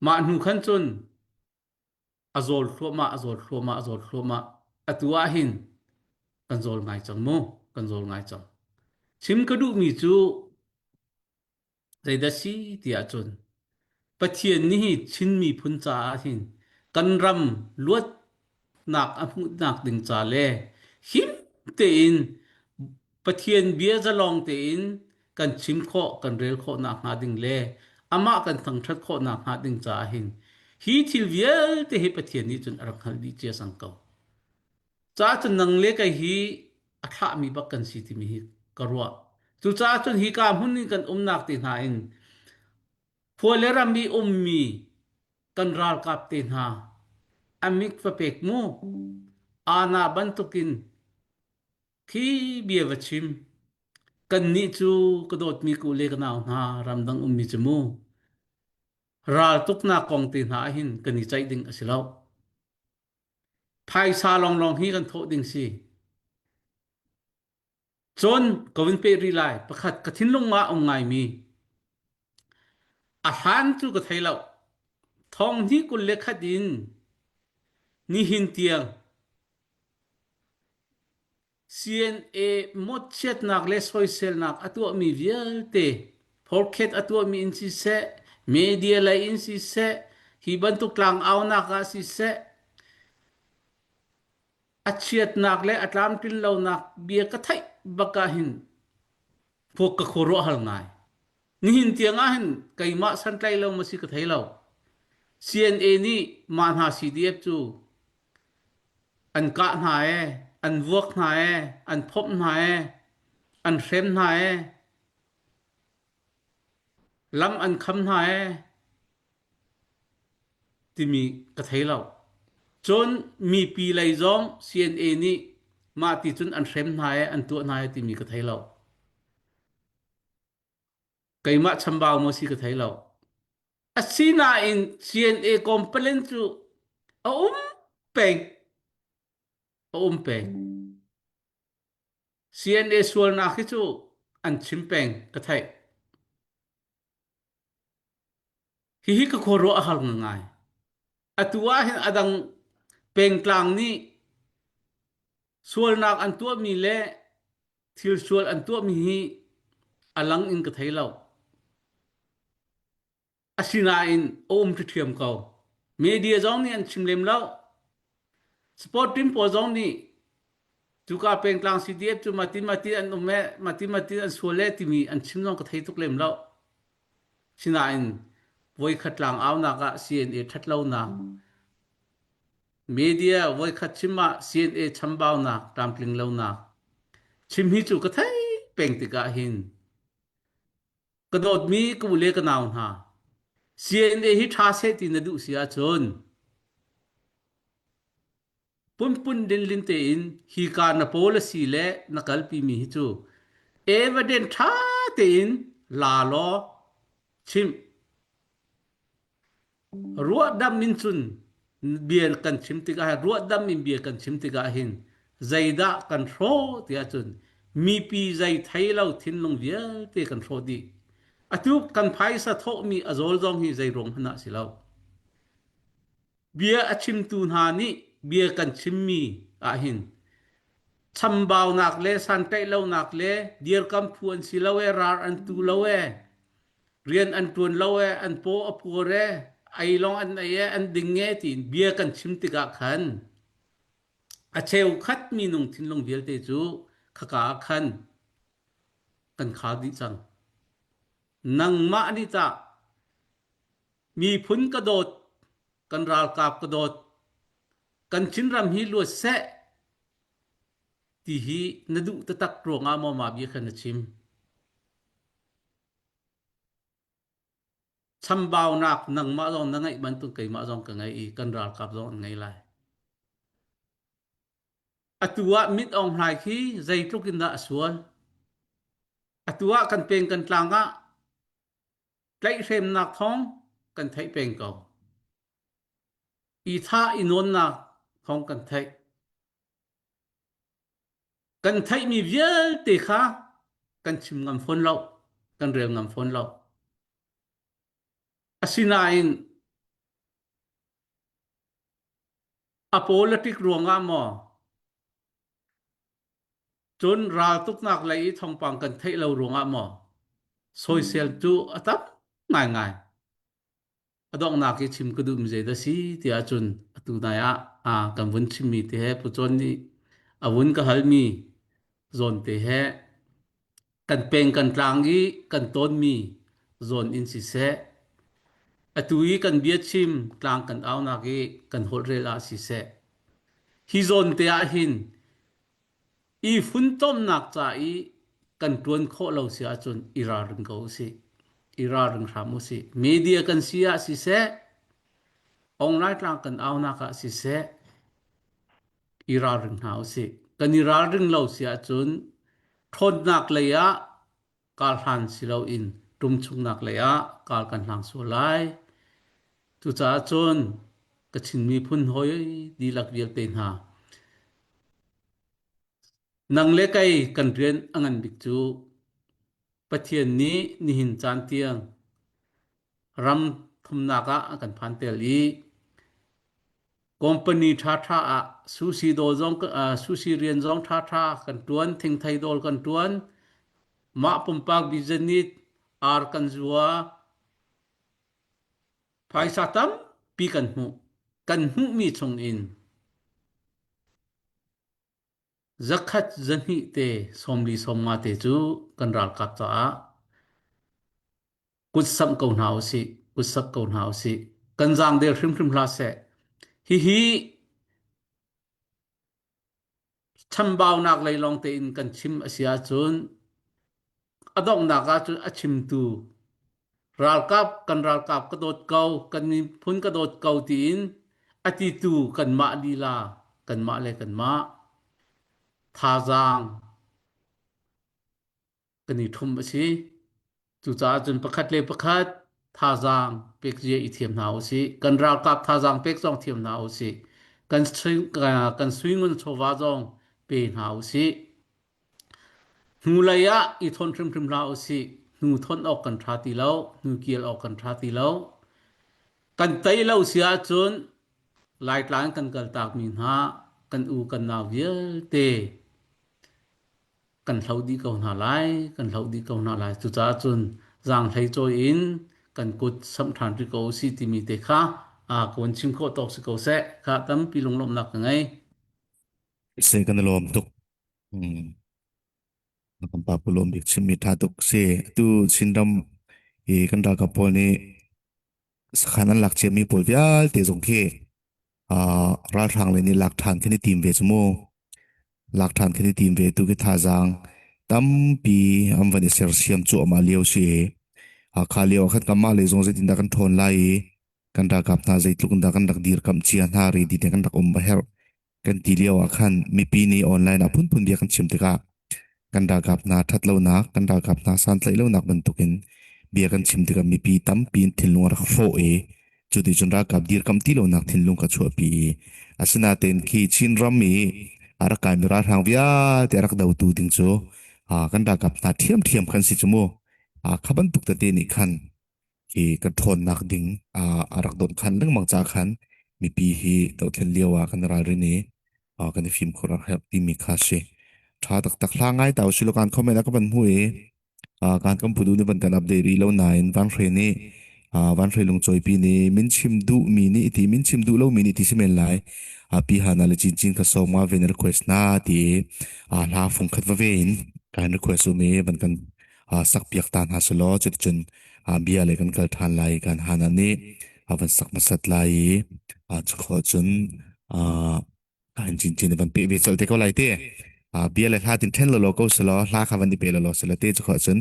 Mah hnu khan cun a zawl thluahmah, a zawl thluahmah, a zawl thluahmah. Atu ah hin kan zawl ngai cang mu, kan zawl ngai cang. Chim ka duhmi cu Zeidah si tiah cun Pathian nih hi Chin miphun caah hin kan ram luatnak a hmuhnak ding ca le him tein Pathian bia zalong tein kan chim khawh, kan rel khawh nakhnga ding le amah kan thangṭhat khawh nakhnga ding caah hin hi thil vialte hi Pathian nih cun a rak hngalh dih cia cang ko. Caah cun nang le kei hi a thlahmi bak kan si timi hi ka ruah. Cucaah cun hika hmun in kan umnak te hna in khua le ram i ummi kan ralkap te hna a mit va pek mu ana bantukin khi bia va chim kannih cu ka dawtmi ku le ka nau hna ramdang ummi cu mu raltuknak kong te hna ahhin kan i ceih ding a si lo. Phaisa lawnglawng hi kan thawh ding si. Cun ka vun peh rih lai. Pakhat ka thinlung ah um ngaimi. A hlan cu ka thei lo. Thong hnih 21 in nihin tiang CNA mawtchiatnak le soiselnak a tuahmi vialte forkhet a tuahmi in siseh, media lei in siseh, hi bantuk tlangaunak ah siseh, a chiatnak le a tlamtlin lonak bia ka theih bak ah hin ka khuaruah hal ngai. Nihin tiang ah hin keimah santlai lo ma si ka thei lo. CNA nih mah hna CDF cu an kah hna ee, an vuak hna ee, an phomh hna ee, an hrem hna ee, lam an kham hna ee timi ka thei lo. Cun mipi lei zong CNA nih mah ti cun an hrem hna ee, an tuah hna ee timi ka thei lo. Keimah chambau maw si ka thei lo. Asinain CNA complaint cu a um peng. A um peng. CNA sualnak hi cu an chim peng ka theih. Hihi ka khuaruah a har ngai. Atu ah hin a dang pengtlang nih sualnak an tuahmi le thil sual an tuahmi hi a lang in ka thei lo. Asinain a um ṭhiam ko. Media zong nih an chim lem lo. Sport team pawl zong nih cuka pengtlang CDF cu mati mati an um e mati mati an sual e timi an chim zong ka thei tuk lem lo. Sinain voikhat tlang aunak ah CNA ṭhatlonak media voikhat chim ah CNA chambaunak tlamtling lonak chim hi cu ka thei peng tikah hin ka dawtmi ka u le ka nau hna CNA hi ṭha seh ti na duh si ahcun punpun linlin tein hika na policy le na kalpimi hi cu evidence ṭha tein la law chim Ruahdam in cun bia kan chim tikah ruahdam in bia kan chim tikah hin zeidah kan hrawh tiah cun mipi zei thei lo thinlung vialte kan hrawh dih. Atu kan phaisa thawhmi a zawl zong hi zei ruang hmanh ah si lo. Bia a chimtu hna nih bia kan chimmi ahhin chambaunak le santlaihlonak le dirkam phu an si lo ee, rar an tu lo ee, rian an ṭuan lo ee, an paw a puar ee, ei lawng an ei ee, an ding ee tiin bia kan chim tikah khan a cheukhat minung thinlung vialte cu khaka ah khan kan khar dih cang. Nangmah nih tah miphun ka dawt, kan ralkap ka dawt, kan Chinram hi luat seh ti hi na duh taktak ruangah maw mah bia kha na chim? Chambaunak nangmah zong na ngeih bantuk keimah zong ka ngei i kan ralkap zong an ngei lai. Atu ah Mit Aung Hlaing khi zeitluk in dah a sual? Atu ah kan peng kan tlang ah tlaihhremnak thawng kan theih peng ko. I thah i nawnnak thawng kan theih. Kan theihmi vialte kha kan chim ngam fawn lo, kan rel ngam fawn lo. Asinain a politic ruangah maw cun raltuknak lei i thawngpang kan theih lo ruangah maw soisel cu a tam ngaingai. A donghnak i chim ka duhmi zeidah si ti ahcun atu nai ah ah kan vun chimmi te he Pu Cawn nih a vun ka halmi zawn te he kan peng kan tlang i kan tawnmi zawn in siseh atu i kan biachim tlang kan aunak i kan holhrel ah siseh hi zawn te ah hin i funtomnak ca i kan ṭuan khawh lo si ahcun i ralring ko usih. I ralring hram usih. Media kan si ah siseh, online tlang kan aunak ah siseh, i ralring hna usih. Kan i ralring lo si ahcun ṭhawnnak lei ah kar hlan si loin ṭumchungnak lei ah kar kan hlang sual lai. Cucaah cun ka Chin miphun hawi dihlak vialte hna, nang le kei kan rian a ngan bik cu Pathian nih nihin caan tiang ram thumnak ah a kan phan tel i company ṭhaṭha ah sushi dawr zong sushi rian zong ṭhaṭha kan ṭuan, thingthei dawr kan ṭuan, mah pumpak business ar kan zua, phaisa tampi kan hmuh. Kan hmuhmi chungin zakhat zahnih te 40 sawmnga te cu kan ralkap caah kutsamh ko hna usih, kutsamh ko hna usih. Kan zaangdel hrimhrim hlah seh. Hihi chambaunak lei lawng tein kan chim a si ahcun a donghnak ahcun a chimtu ralkap kan ralkap ka dawt ko, kan miphun ka dawt ko tiin a titu kanmah lila, kanmah le kanmah thazaang kan i ṭhum a si. Cucaah cun pakhat le pakhat thazaang pek zia i thiam hna u sih. Kan ralkap thazaang pek zong thiam hna u sih. Kan kan suingun chawva zong pe hna u sih. Hnulei ah i thawn hrimhrim hlah u sih. Hnu thawn awk kan ṭha ti lo. Hnu kial awk kan ṭha ti lo. Kan tei lo si ahcun Laitlang kan kaltakmi hna kan u kan nau vialte kan hloh dih ko hna lai, kan hloh dih ko hna lai. Cucaah cun zaanghlei cawi in kan kut samh ṭhan rih ko usih timi te kha aa ka vun chim khawh tawk si ko seh. Kha tampi lunglawmhnak ka ngei. Se kan i lawm tuk. Hmm. Kan pa pu lawm bik chimmi ṭha tuk si. Atu Chinram i kan ralkap pawl nih sakhan an lak ciami pawl vialte zong khi ralhrang lei nih lak ṭhan khi an i tim ve cu mu. Lak ṭhan khi an i tim ve tu khi thazaang tampi an van i sersiam cuahmah lio si i kha lio ah khan kanmah lei zong zeitindah kan ṭhawn lai i kan ralkap hna zeitluk in dah kan rak dirkamh cia hna rih ti kan rak um a herh. Kan ti lio ah khan mipi nih online ah phunphun bia kan chim tikah kan ralkap hna ṭhatlonak, kan ralkap hna santlaih lonak bantukin bia kan chim tikah mipi tampi in thinlung a rak hrawh i cuticun ralkap dirkamh ti lonak thinlung ka chuahpi i asinain khi Chinram i a rak kaimi ralhrang vialte a rak dotu ding cu kan ralkap hna ṭhiamṭhiam kan si cu mu. Kha bantuk tete nih khan hi kan ṭhawnnak ding a rak dawnh khan lengmang ca khan mipi hi dothlen lio ah kan ralrin i kan i fimkhur a herh timi kha si. Ṭha taktak hla ngai ta usih law kan comment ah ka van hmu i kan kan pudu nih van kan update rih lo nain Vanhre nih Vanhre lungcawipi nih min chim duhmi nih ti min chim duh lomi nih ti si men lai pi hana le cincin kha sawm nga ven request na ti hla fung khat va ve in kan request um i van kan sakpiak ta hna selaw cuticun bia le kan kal ṭhan lai kan hana nih a van sak hmasat lai i cukhawh cun an cincin van pe ve colh te ko lai te bia le hla tin ṭhen lolo ko selaw hla kha van i pe lolo selaw te cukhawh cun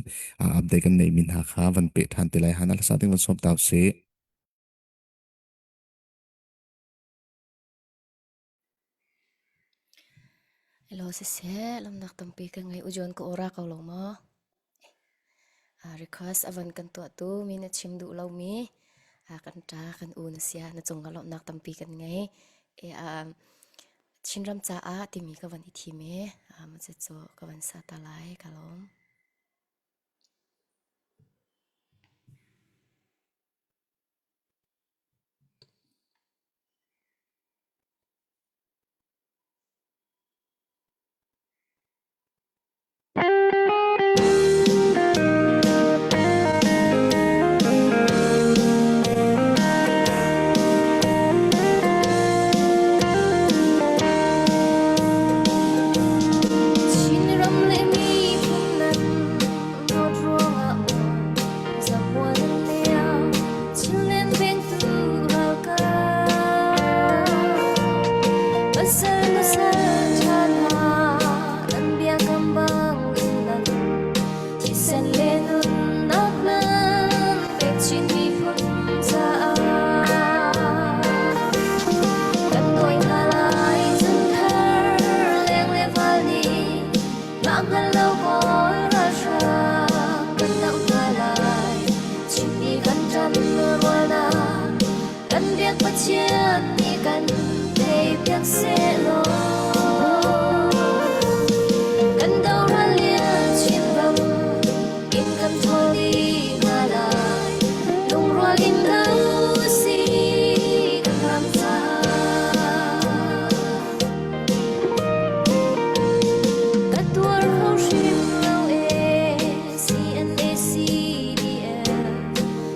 update kan neih mi hna kha van pe ṭhan te lai hana hlasa ding van sawm tau si. Hello siseh, lamnak tampi ka ngei. Ujon ka ora ko lo maw? Request a van kan tuahtu mi na chim duh lomi kan ṭa kan u na sia na cung ah lawmhnak tampi kan ngei. E, Chinram caah timi ka van i thim i cucu ka van sa ta lai ka lawm. Chinram le miphun nan dawt ruangah maw zamual liam Chinland vengtu ralkap Pasal nusal ṭha hna nan biakam bang in nan thisen le nunnak nan pek Chin miphun caah kan dawi hna lai cun thar leng le val nih mah hngal lo kawl ralhrang kan doh hna lai Chinmi kan ṭan rualnak kan biak Pathian nih kan theipiak sehlaw kan doral lian Chinram in kan ṭhawl dih hna lai lungrual in do si kan ram caah. Ka tuar kho hrim lo ee CNA CDF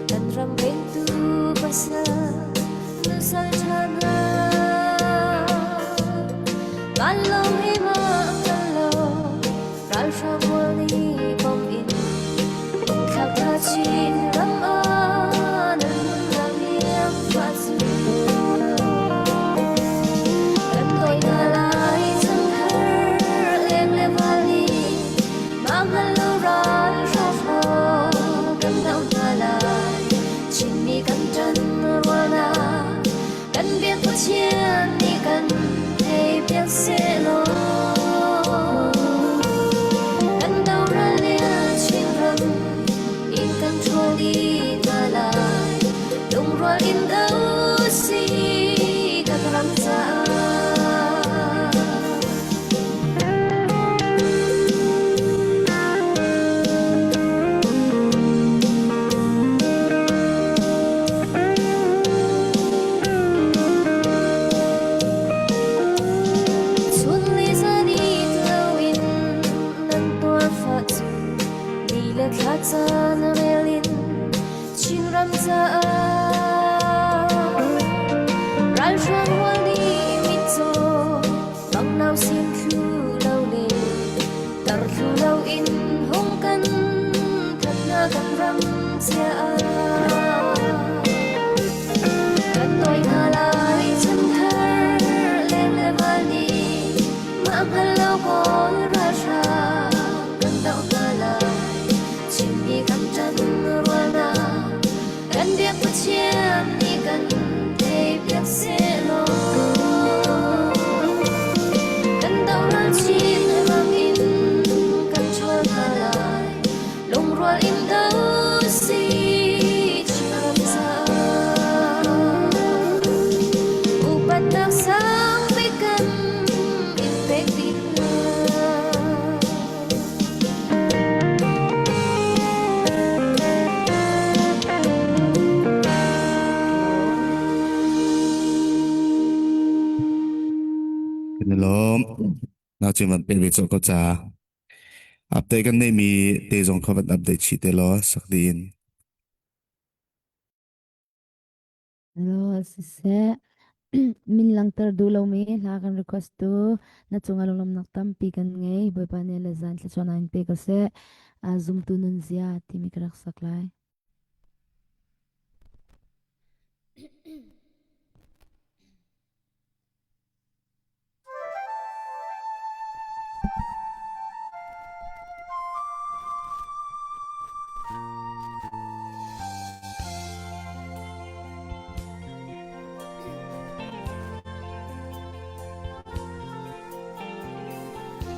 kan ram vengtu pasal nusal ṭha hna. Vanlawng he ma kal lo ralhrang rual nih bom in thlak hna Chin ram ah nan nunnak liam fah cu. Kan dawi hna lai chanthar leng le val nih mah hngal lo ral hrawk kan doh hna lai Chinmi kan ṭan rualnak kan biak Pathian nih kan theipiak sehlaw kan doral lian Chinram in kan ṭhawl dih hna lai lungrual in do si kan ram caah. Chun li zan it loin nan tuar fah cu ni le thla caan rel in Chinram caah ralhrang rual nih mitcaw Mangnau sin thlu lo le tar thlu lo in hung kan thatna kan ram cia kan toi hna lai chanthar leng le val nih mah hngal lo kawl ralhrang kan doh hna lai Chinmi kan ṭan rualnak kan biak Pathian nih kan theipiak sehlaw kan doral chin ram in kan ṭhawl hna lai lungrual in do si Chinram caah upatnak sang bik kan in pek dih hna. Nau cim van pe ve cawh ko ca. Update kan neihmi te zong kha van update chih te law sak dih in. Hello, siseh. Min langhter duh lomi hla kan request tu na cungah lunglawmhnak tampi kan ngei. Bawipa nih le zan thluachuahnak in pe ko seh. Zumtu nunzia timi ka rak sak lai.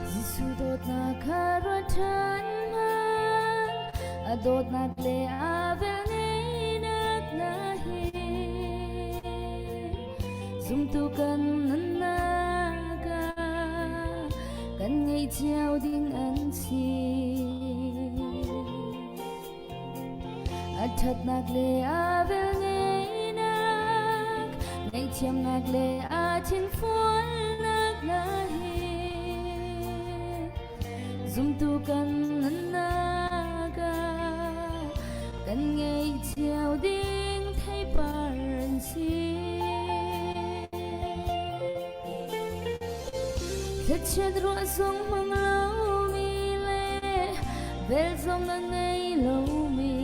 Jesuh dawtnak kha ruat ṭhan hmanh, a dawtnak le a velngeihnak hna hi. Zumtu kan nunnak ah kan ngeih cio ding an si. A ṭhatnak le a velngeihnak, ngaihthiamnak le a thinfualnak hna hi zumtu kan nunnak ah kan ngeih cio ding theipar an si. Thlachiat ruah zong hmang lomi le vel zong a ngei lomi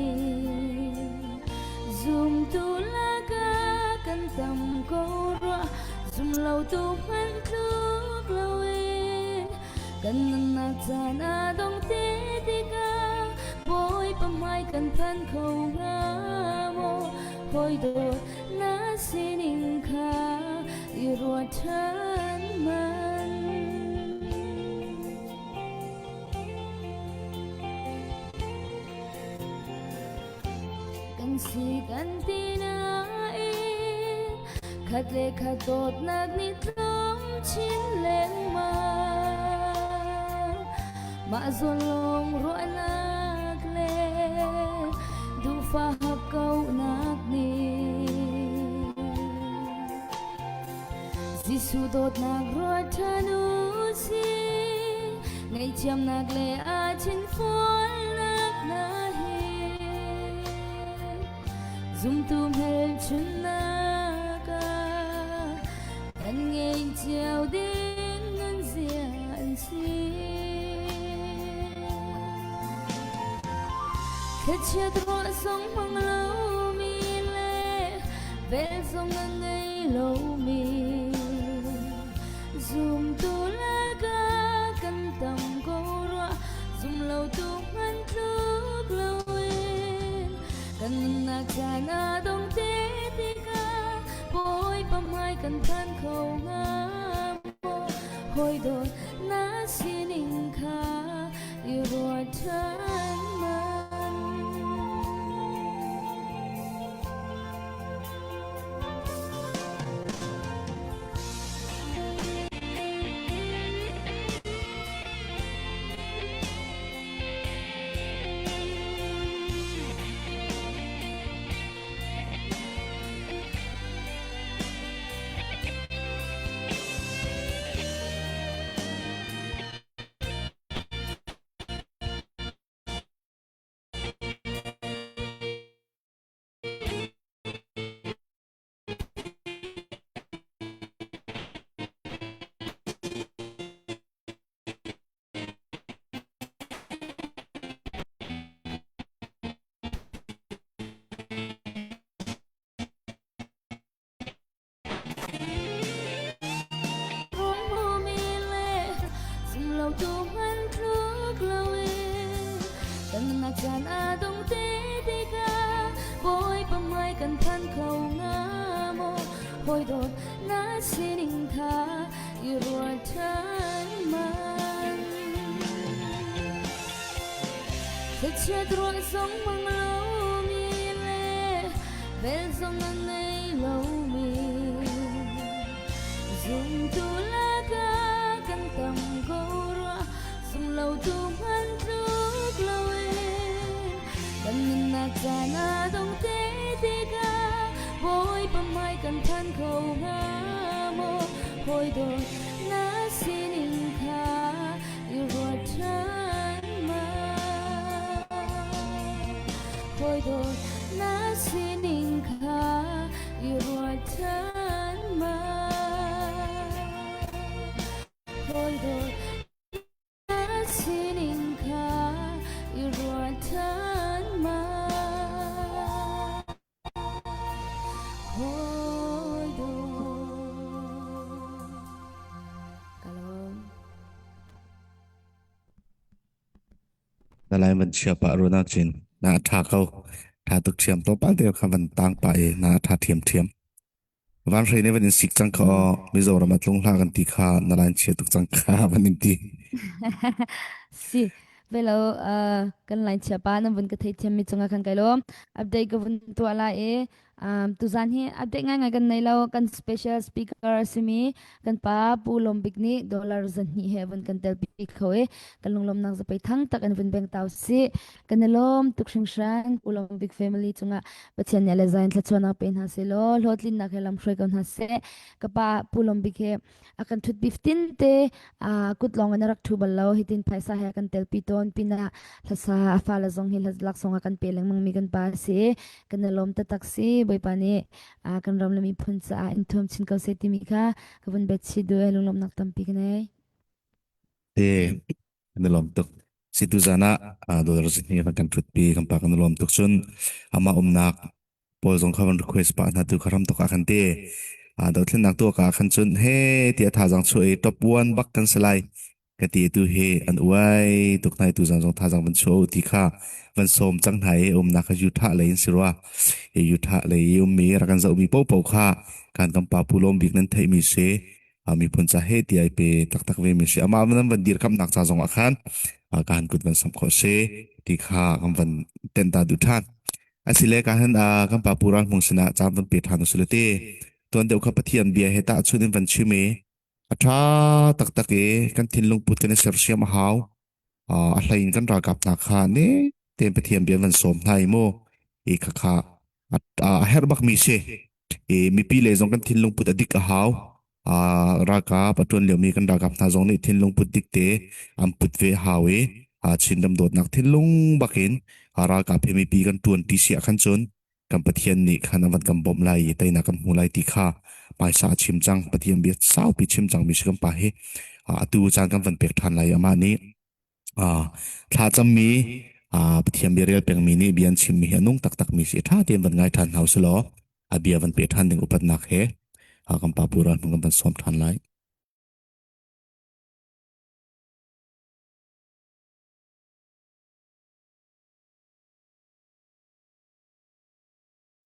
zumtu lakah kan tam ko rua zum lo tu hmanh tluk loin kan nunnak caan a dong te tikah Bawipa hmai kan phan kho hnga maw hawi dawt na sining kha i ruat ṭhan hmanh. Kan si kan ti nain khat le khat dawtnak nih tlawm chin lengmang. Mah zawn lawng ruahnak le duhfah hakkauhnak nih Jesuh dawtnak ruat ṭhan u sih, ngaihthiamnak le a thinfualnak hna hi zumtu hmelchunhnak ah kan ngei cio ding nunzia an si. Thlachiat ruah zong hmang lomi le vel zong a ngei lomi zumtu lakah kan tam ko rua zum lo tu hmanh tluk loin kan nunnak caan a dong te tikah Bawipa hmai kan phan kho hnga maw hawi dawt na sining kha i ruat ṭhan man. Thlachiat ruah zong hmang lomi le vel zong a ngei lomi zumtu lakah kan tam ko rua zum lo tu hmanh tluk loin kan nunnak caan a dong te tikah Bawipa hmai kan phan kho hnga maw hawi dawt na sining kha. Hawi dawt na sining kha i ruat ṭhan ma. Hawi dawt na sining kha i ruat ṭhan ma. Hawi dawt. Ka lawm. Na lai van chia pah rua nak chin na ṭha ko. Ṭha tuk ṭhiam tlawmpal te kha van tang pah i na ṭha ṭhiamṭhiam. Van hrei nih van in sik cang kha aw Mizoram ah tlung hlah kan ti kha na lain chia tuk cang kha van in ti. Si velo kan line chia pa nan vun ka thei thiam mi cungah khan kai lawm. Update ka vun tuah lai i tuzan hi update ngaingai kan nei lo. Kan special speaker a simi kan pa Pu Lawm Bik nih dollar 200 he vun kan tel pi kho i kan lunglawmnak zapei thang tak in vun beng tau si. Kan i lawm tuk hringhran Pu Lawm Bik family cungah Pathian nih le zain thlachuanak pe hna seh law hlawhtlinnak he lam hruai ko hna seh. Ka pa Pu Lawm Bik he a kan thut bif tin te kut lawng in a rak thu bal lo hitin phaisa he a kan telpi tawn pinah hlasa a fale zong hi laksawng a kan pe lengmang mi kan pa a si. Kan i lawm taktak si Bawipa nih kan ram le miphun caah in thuam chin ko seh timi kha ka vun bet chih duh e lunglawmhnak tampi ka nei. Te kan i lawm tuk. Si tu zan ah dollar zihni kan thutpi kan pa kan i lawm tuk cun amah umnak pawl zong kha van request pah hna tu kha ram tuk ah khan ti dothlennak tu ka khan cun he ti a thazang chu i top one bak kan si lai ka ti tu hi an uai tuk nai tu zan zong thazang van chu ti kha van som cang hna i umnak kha Utah lei in si rua i Utah lei i ummi rak kan zoh mi po po kha kan kan pa pu lawm bik nan theih mi si miphun ca he ti ai pe taktak ve mi si ama nan van dir kamnak ca zong ah khan ka han kut van sam kho se ti kha kan van ten ta du than asile ka han kan pa pu ral hmung sinah caan van pe than usile te tuan deuh kha pathian bia he ta chun in van chim i a tha taktak i kan thinlung put kan i sersiam a hau a hlei in kan ralkap hna kha ne tein Pathian bia van sawm hna i mu i khakha a herh bak mi si i mipi le zong kan thinlung put a dik a hau ralkap a tuan liomi kan ralkap hna zong nih thinlung put dik te an put ve hau i Chinram dawtnak thinlung bakin ralkap he mipi kan tuan ti si ah khan cun kan Pathian nih khan a van kan bawmh lai i teinak kan hmu lai ti kha hmaisa a chim cang Pathian bia saupi chim cangmi si kan pa hi atu caan kan van pek ṭhan lai amah nih thla cammi Pathian bia rel pengmi nih bia an chimmi hi a nung taktakmi si ṭha tein van ngai ṭhan hna usih law a bia van pe ṭhan ding upatnak he kan pa Pu Ral Hmung kan van sawm ṭhan lai.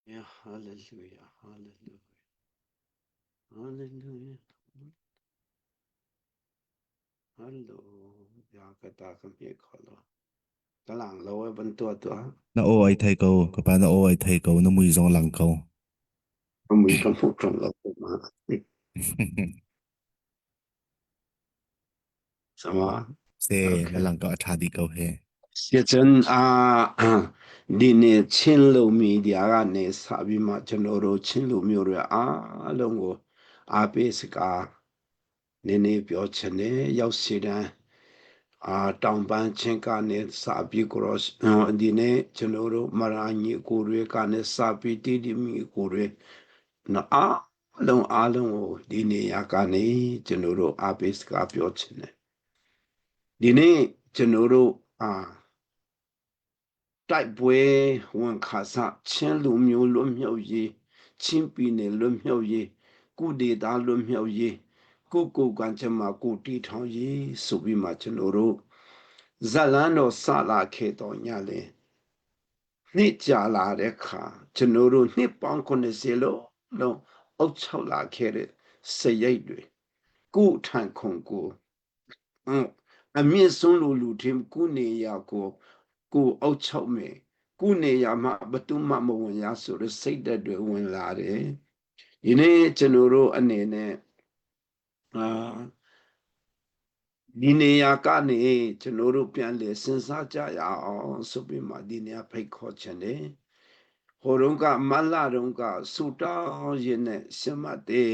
Yeah, hallelujah, hallelujah, hallelujah. Hello, ya ka ta ka mi kholo. Ka lang lo e ban tua tua. Na aw ai thei ko, ka pa na aw ai thei ko, na mui zong lang ko. Mui ka hmuh ṭong lo ma. Sama. Se, na Okay. lang ko a ṭha dih ko he. Siacun a ဒီနေ့ချင်းလူမီဒီယာကနေစပြီးမှကျွန်တော်တို့ချင်းလူမျိုးတွေအားလုံးကိုအားပေးစကားနည်းနည်းပြောချင်တယ်ရောက်စီတန်းအာတောင်ပန်းချင်းကနေစပြီးကိုရောဒီနေ့ကျွန်တော်တို့မရာညီကိုတွေကနေစပြီးတီတီမီကိုတွေနော်အားလုံးအားလုံးကိုဒီနေရာကနေကျွန်တော်တို့အားပေးစကားပြောချင်တယ်ဒီနေ့ကျွန်တော်တို့အာ တိုက်ပွဲဝန်ခါစချင်းလူမျိုးလွတ်မြောက်ရေးချင်းပြည်နယ်လွတ်မြောက်ရေးကုဒေတာလွတ်မြောက်ရေးကိုကိုကံချမှာကိုတီထောင်ရေးဆိုပြီးမှကျွန်တော်တို့ဇလန်းတော်ဆလာခဲ့တော်ညလေနှစ်ကြာလာတဲ့ခါကျွန်တော်တို့နှစ်ပေါင်း90လုံးလုံးအုပ်ချုပ်လာခဲ့တဲ့စရိတ်တွေကိုထန်ခွန်ကိုအမြင့်ဆုံးလူလူထင်ကုနေရကိုကိုအုပ်ချုပ်မယ်ကုနေရမှာဘသူမှမဝင်ရဆိုတဲ့စိတ်ဓာတ်တွေဝင်လာတယ်ဒီနေ့ကျွန်တော်တို့အနေနဲ့အာဒီနေရာကနေကျွန်တော်တို့ပြန်လေစဉ်းစားကြရအောင်ဆိုပြီးမှဒီနေရာဖိတ်ခေါ်ခြင်းတယ်ဟိုတုန်းကမလတုန်းကဆူတောင်းရင်းနဲ့ရှင်မတေ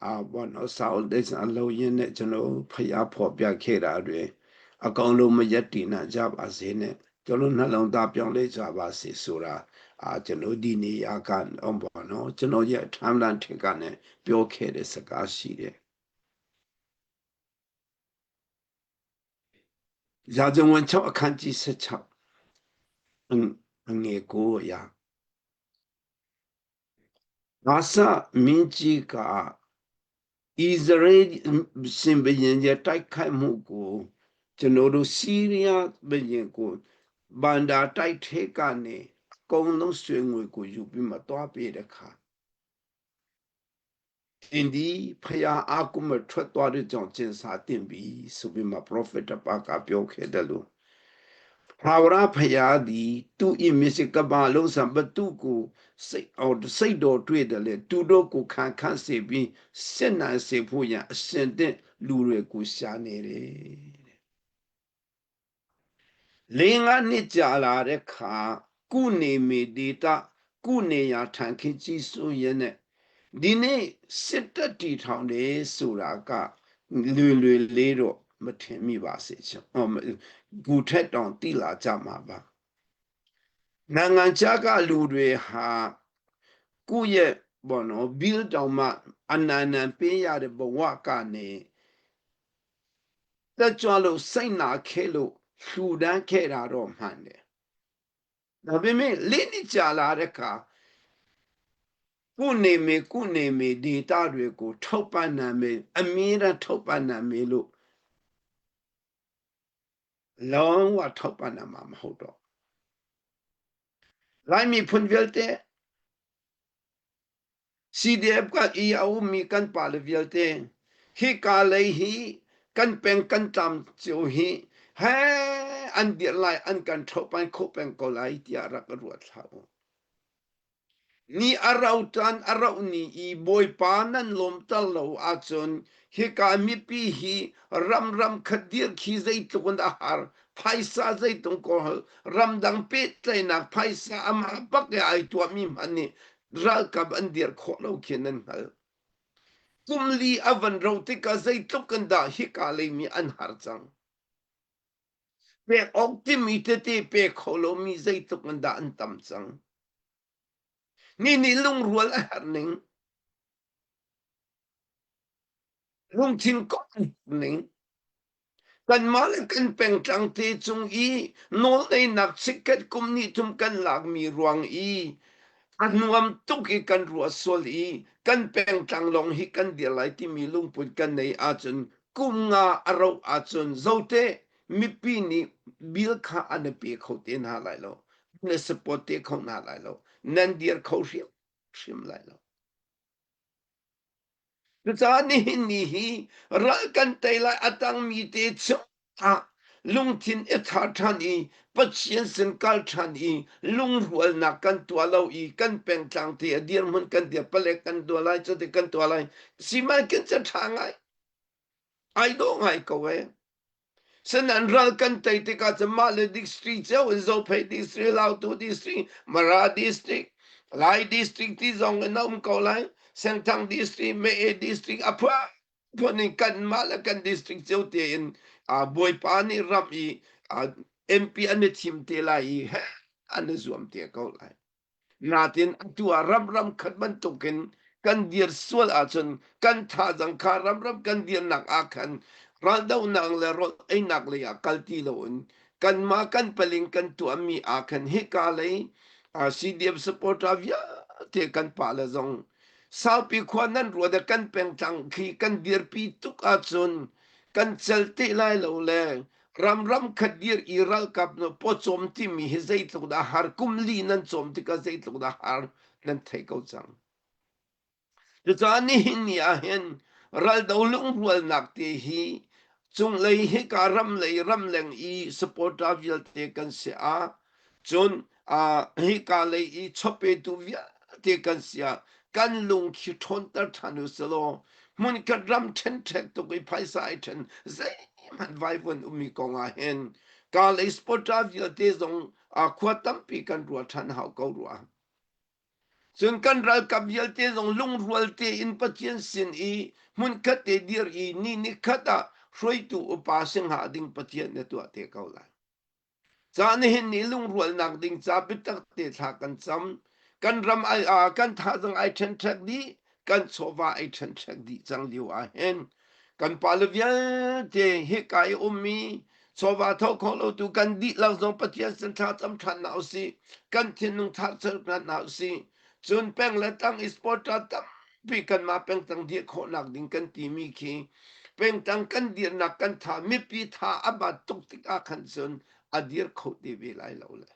အာဘောနော်စာအုပ်တဲ့အလုံးရင်းနဲ့ကျွန်တော်ဖျားဖော်ပြခဲ့တာတွေအကောင်လုံးမရက်တည်နိုင်ကြပါစေနဲ့။ ကျွန်တော်နှလုံးသားပြောင်းလဲကြပါစေဆိုတာအာကျွန်တော်ဒီနေရာကအောင်ပါနော်ကျွန်တော်ရဲ့ထမ်းလန်းထက်ကနဲ့ပြောခဲ့တဲ့စကားရှိတယ်ရာဇဝင်6အခန်းကြီး16အငယ်ကိုရာအာဆမင်းကြီးကဣသရေလရှင်ဘုရင်ရဲ့တိုက်ခိုက်မှုကိုကျွန်တော်တို့ဆီးရီးယားဘုရင်ကိုဘန္တာတိုက်ထဲကနေအကုန်လုံးဆွေငွေကိုယူပြီးမှတွားပေးတဲ့ခါတင်ဒီဖယားအာကုမထွက်သွားတဲ့ကြောင့်ကျင်စာတင်ပြီဆိုပြီးမှ prophet တပါကပြောခဲ့တယ်လို့ ထာဝရဘုရားသည်သူ၏မျက်စိကမ္ဘာလုံးစံဘသူကိုစိတ်အော်စိတ်တော်တွေ့တယ်လေသူတို့ကိုခံခန့်စေပြီးစစ်နိုင်စေဖို့ရန်အစဉ်တင့်လူတွေကိုရှာနေတယ်လေးငါးနှစ်ကြာလာတဲ့ခါကုနေမေဒေတာကုနေရာထံခင်းကြီးစွရင်နဲ့ဒီနေ့စစ်တပ်တီထောင်တယ်ဆိုတာကလွယ်လွယ်လေးတော့မထင်မိပါစေချင်ဟောဂူထက်တောင်တိလာကြမှာပါနိုင်ငံခြားကလူတွေဟာကိုယ့်ရဲ့ဘောနော်ဘီလ်တောင်မှအနန္တပေးရတဲ့ဘဝကနေတက်ကြွလို့စိတ်နာခဲ့လို့လှူဒန်းခဲ့တာတော့မှန်တယ်ဒါပေမဲ့လေးနှစ်ကြာလာတဲ့အခါကုနေမေကုနေမေဒေတာတွေကိုထောက်ပံ့နိုင်မေအမြဲတမ်းထောက်ပံ့နိုင်မေလို့လုံးဝထောက်ပံ့နိုင်မှာမဟုတ်တော့လိုက်မီဖွန်ဗယ်တဲ့ CDF က EAO มีกันปาเลเวลเตฮิกาเลยฮิกันเป็นกันตามเจียวฮิเฮอันเดียไลอันกันทบปันโคเป็นก็ไลที่รักรวดเขาni arau tan arau ni i bawipa nan lawm tal lo ahcun hika mipi hi ramram khadir khi zeitluk in a har phaisa zeitung ko ramdang pehtlaihnak phaisa amah bak i ai tuahmi hmanh nih ralkap an dir khawh lo khi nan hngal kum li a van ro tikah zeitluk in dah hika leimi an har cang pek awk timi tete pe kho lomi zeitluk in dah an tam cang Ni nih lungrual a herh ning, lungthin kawh ning, kanmah le kan pengtlang te cung i nawlneinak chikkhat kum hnih thum kan lakmi ruang i a nuam tuk i kan ruah sual i kan pengtlang lawng hi kan dir lai timi lungput kan nei ahcun kum nga a rauh ahcun zote mipi nih bil kha an i pe kho te hna lai lo na support te kho hna lai lo nan dir kho hrim hrim lai lo cucaah nihin ni hi ral kan tei lai a tangmi te ah lungthin i thar ṭhan i Pathian sin kal ṭhan i lungrualnak kan tuah lo i kan pengtlang te a dirhmun kan dir palek kan tuah lai cuti kan tuah lai sihmanhsehlaw ca ṭha ngai ai dawh ngai ko ee Sanan ral kan tei tikah cun mah le district cio in Zophei district, Lautu district, Mara district, Lai district ti zong in a um ko lai. Sengthang district, Mee district a phun phun in kan mah le kan district cio tein Bawipa nih ram i MP an i thim te lai i an i zuam te ko lai. Natin atu ah ramram khat bantukin kan dir sual ahcun kan thazang kha ramram kan dirnak ah khan raldohnak le rawl einak lei ah kal ti loin kanmah kan paling kan tuahmi ah khan hika lei CDF supporter vialte kan pale zong saupi khua nan ruat ah kan pengtlang khi kan dirpi tuk ahcun kan cel te lai lo le Ramram khat dir i ralkap no pawcawm timi hi zeitluk dah har kum li nan cawm tikah zeitluk dah har nan thei ko cang. Cucaah nihin ni ah hin raldo lungrualnak te hi cunglei hika ramlei ramleng i supporter vialte kan si ah Cun hika lei i chawpetu vialte kan si ah kan lung khi ṭhawnter ṭhan u selaw hmunkhat ram ṭhenṭhek tuk i phaisa ai ṭhen zeihmanh vaivuan ummi kong ah hin ka lei supporter vialte zong khua tampi kan ruah ṭhan hau ko rua. Cun kan ralkap vialte zong lungrual tein Pathian sin i hmunkhat te dir i ni nikhat ah hruaitu upa si hnga ding Pathian na tuah te ko lai. Ca nihin ni lungrualnak ding ca biatak te thla kan cam. Kan ram ai uh, kan thazang ai ṭhenṭhek dih, kan chawva ai ṭhenṭhek dih cang lio ah hin kan pale vialte hika i ummi chawva tho kho lo tu kan dihlak zong Pathian sin thla cam ṭhan hna usih. Kan thinlung thar cer hna usih. Cun peng le tang i sport tampi kanmah pengtang dir khawhnak ding kan timi khi pengtang kan dirnak kan tha mipi tha a bat tuk tikah khan cun a dir kho te ve lai lo le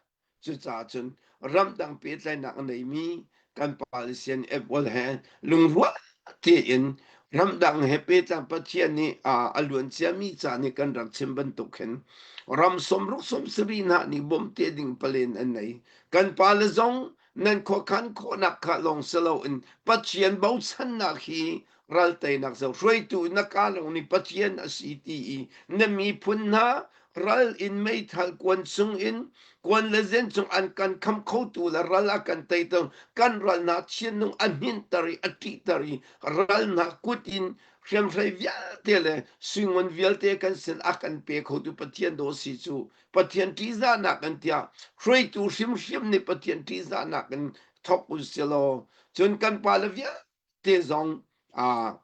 cucaah cun ramdang pehtlaihnak a neimi kan politician Apple he lungrual tein ramdang he pehtlang Pathian nih a luan ciami ca nih kan rak chim bantuk hin ram sawmruk sawmsarih hna nih bawm te ding palen an nei kan pale zong nan khuakhan khawhnak kha lawng si loin Pathian bochannak hi ral teinak zo hruaitu na ka lawng nih Pathian a si ti i na miphun hna ral in meithal kuan chung in kuan le zen chung an kan kham khotu le ral a kan teitu kan ral hna thiannung a hninter i a ṭihter i ral hna kut in hriamhrei vialte le suingun vialte kan sin a kan pe khotu Pathian daw si cu Pathian ṭihzahnak in tiah hruaitu hrimhrim nih Pathian ṭihzahnak in thawk u silaw cun kan pale vialte zong aa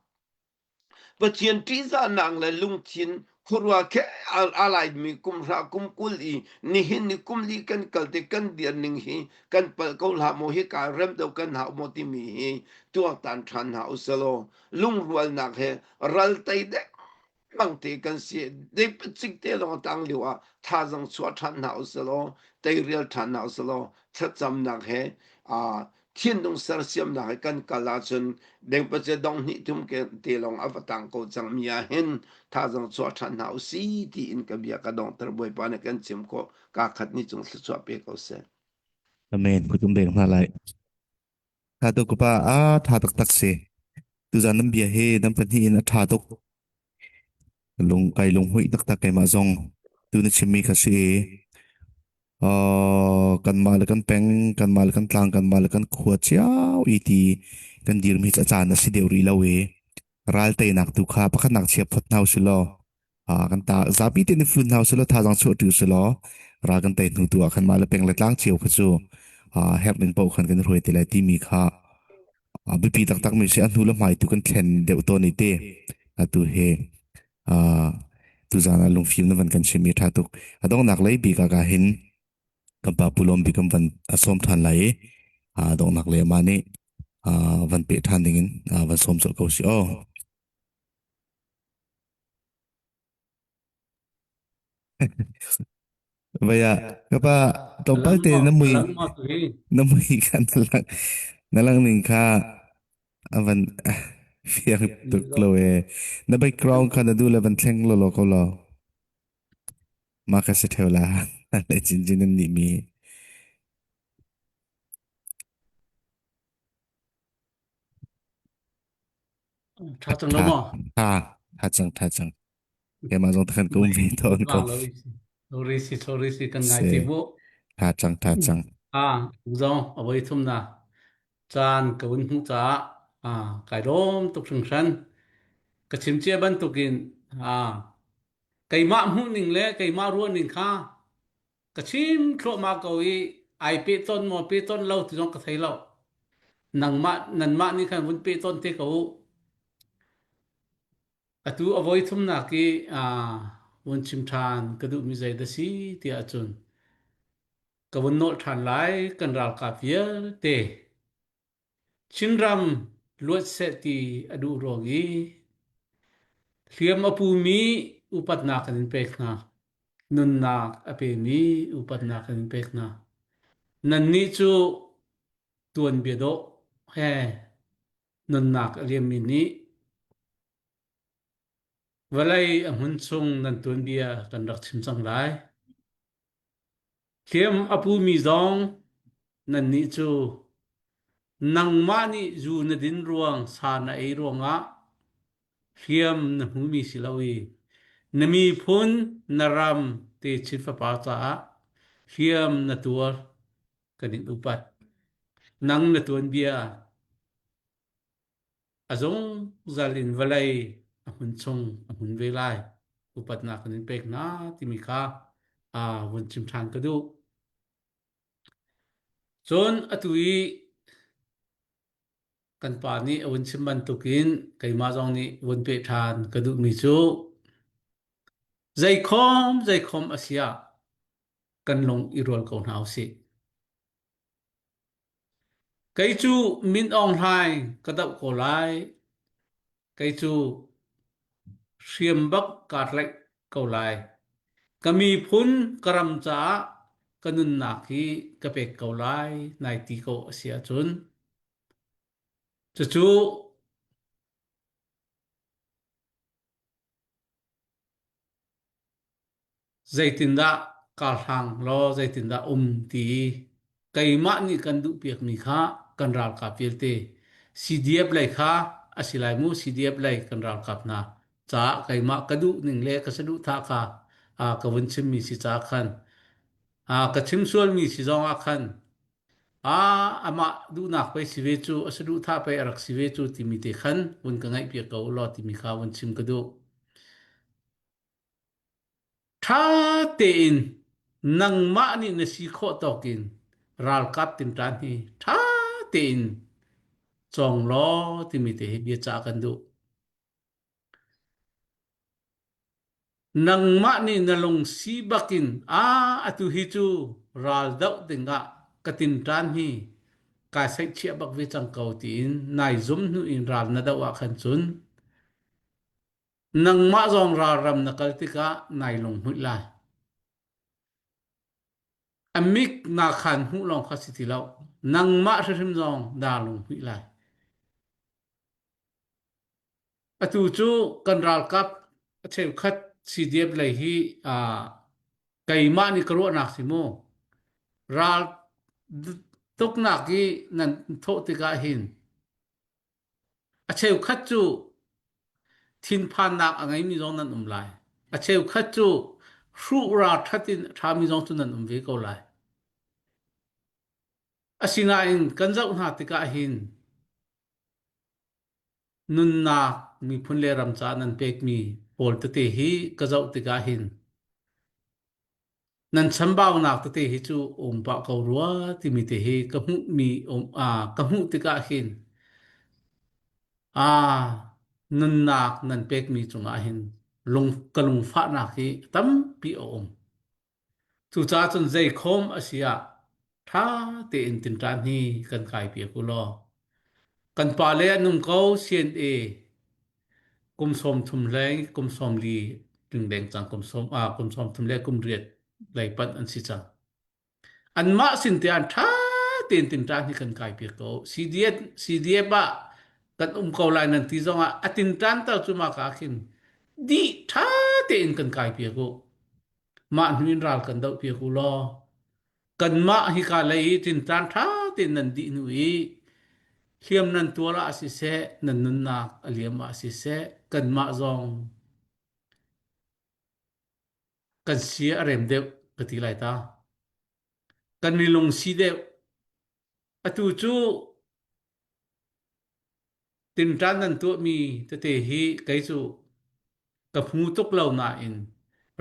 Pathian ṭihzahnak le lungthin khuarua khe a laimi kum hra kum 20 i nihin ni kum li kan kal te kan dir ning hi kan palh ko hlah maw hika rem deuh kan hau maw timi hi tuaktan ṭhan hna usalaw lungrualnak he ral tei dek mangte kan si dei te lawng tang lio ah thazang chuah ṭhan hna usalaw teirial ṭhan hna usalaw thlacamnak he aa thinlung sersiamnak he kan kal ahcun dengpace dong hnih thum te lawng a va tang ko cang mi ah hin thazang chuah ṭhan hna usi tiin ka bia ka donghter Bawipa nih kan chim khawh ka khat ni cung thluachuah pe ko seh. Amen. Kutum bek hna lai. Tha tuk pa a tha taktak si. Tuzan nan bia hi nan pahnih in a tha tuk. Lung kai lunghuih taktak keimah zong tu na chimmi kha si i uh, kanmah le kan peng, kanmah le kan tlang, kanmah le kan khua cio i ti kan dirmi cu a caan a si deuh rih lo i ral teinak tu kha pakhatnak chia phot hna usih law kan ta zapi te nih fun hna usih law thazaang chuah ṭi usih law ral kan tei hnu tu ah khan mah le peng le tlang cio kha cu herh ning paoh khan kan i hruai te lai timi kha biapi taktak mi si a hnu le hmai tu kan thlen deuh tawn i te atu he tuzaan ah lungfim na van kan chim i ṭha tuk a donghnak lei bik ah ka hin kan pa pulawm bik kan van sawm ṭhan lai i a donghnak lei amah nih van peh ṭhan ding in van sawm colh ko si aw. Vậy à, các ba tlawmpal Alang te maw na mui alang maw tu hi na mui kha na lang na lang ning kha a van fiang tuk lo e. Na background kha na du le van thleng lo lo ko lo. Ma ka si theo la. Le chin chin an nih mi. Tha cang lo Tha maw? tha tha cang tha cang. Keimah zong takhan ka um ve tawn ko. Lang lo sorry si sorry si kan ngai Se ti bu. tha cang tha cang. Ah, zong avoi thum na caan ka vun hmuh caah ah kai lawm tuk hringhran. Ka chim cia bantukin ah keimah hmuh ning le keimah ruah ning kha ka chim thluahmah ko i ai pe ton maw pe ton lo ti zong ka thei lo. Nangmah nanmah nih khan vun pe ton te ko u. Atu a voi thumnak i vun chim ṭhan ka duhmi zei dah si ti ahcun ka vun nolh ṭhan lai kan ralkap vialte Chinram luat seh ti a duh ruang i hliam a pumi upatnak kan in pek hna. Nunnak a pemi upatnak kan in pek hna. Nannih cu tuanbia dawh he nunnak a liammi nih vawlei a hmun chung nan tuanbia kan rak chim cang lai. Hliam a pumi zong nannih cu nangmah nih zu na din ruang sa na ei ruangah hliam na hmumi si lo i na miphun na ram techin fapa caah hliam na tuar kan in upat. Nang na tuanbia a zungzal in vawlei a hmun chung a hmun ve lai. Upatnak kan in pek hna timi kha vun chim ṭhan ka duh. Cun atu i kan pa nih a vun chim bantukin keimah zong nih vun peh ṭhan ka duhmi cu zeikhom zeikhom a si ah kan lung i rual ko hna usih. Kei cu Min Aung Hlaing ka doh ko lai. Kei cu hriam bak kaa tlaih ko lai. Ka miphun ka ram caah ka nunnak hi ka pek ko lai nai ti ko a si ahcun cucu Zeitindah kaa hlang law zeitindah um ti i keimah nih kan duhpiakmi kha kan ralkap vialte CDF lei kha a si lai mu CDF lei kan ralkap hna caah keimah ka duh ning le ka saduhthah kha ka vun chimmi si caah khan ka chim sualmi si zong ah khan amah duhnak pei si ve cu a saduhthah pei a rak si ve cu timi te khan vun ka ngaihpiak ko law timi kha vun chim ka duh. Ṭha tein nangmah nih na si khawh tawk in ralkap tinṭan hi ṭha tein cawng law timi te hi biacah kan duh. Nangmah nih na lungsi bakin aa atu hi cu ral doh dingah ka tinṭan hi kai saihchiah bak ve cang ko tiin nai zum hnu in ral na doh ah khan cun Nangmah zong ralram na kal tikah nai lunghmuih lai. A mik na khaan hmuh lawng kha si ti lo. Nangmah hrimhrim zong naa lunghmuih lai. Atu cu kan ralkap a cheukhat CDF lei hi aa keimah nih ka ruahnak si mu. Ral tuknak i nan thawh tikah hin A cheukhat cu thinphannak a ngeimi zong nan um lai. A cheukhat cu hruh ralṭhat in a ṭhami zong cu nan um ve ko lai. Asinain kan zoh hna tikah hin nunnak miphun le ram caah nan pekmi pawl tete hi ka zoh tikah hin Nan chambaunak tete hi cu um pah ko rua timi te hi ka hmuhmi um ka hmuh tikah hin aa nunnak nan pekmi cungah hin lung ka lungfahnak hi tampi a um. Cucaah cun zeikhawm a si ah ṭha tein tinṭan hi kan kai piak u law kan pale an um ko CNA kum 30 leng kum 40 tling deng cang kum sawm ah kum 30 le kum riat lei panh an si cang anmah sin te an ṭha tein tinṭan hi kan kai piak ko CDF CDF ah kan um ko lai nan ti zong ah a tinṭan tal cu ma ka khin dih ṭha tein kan kai piak u mah hnu in ral kan doh piak u law kanmah hika lei i tinṭan ṭha tein nan dih hnu i hliam nan tuar ah siseh nan nunnak a liam ah siseh kanmah zong kan sia a rem deuh ka ti lai ta kan i lungsi deuh atu cu Tinṭan nan tuahmi tete hi kei cu ka hmu tuk lo nain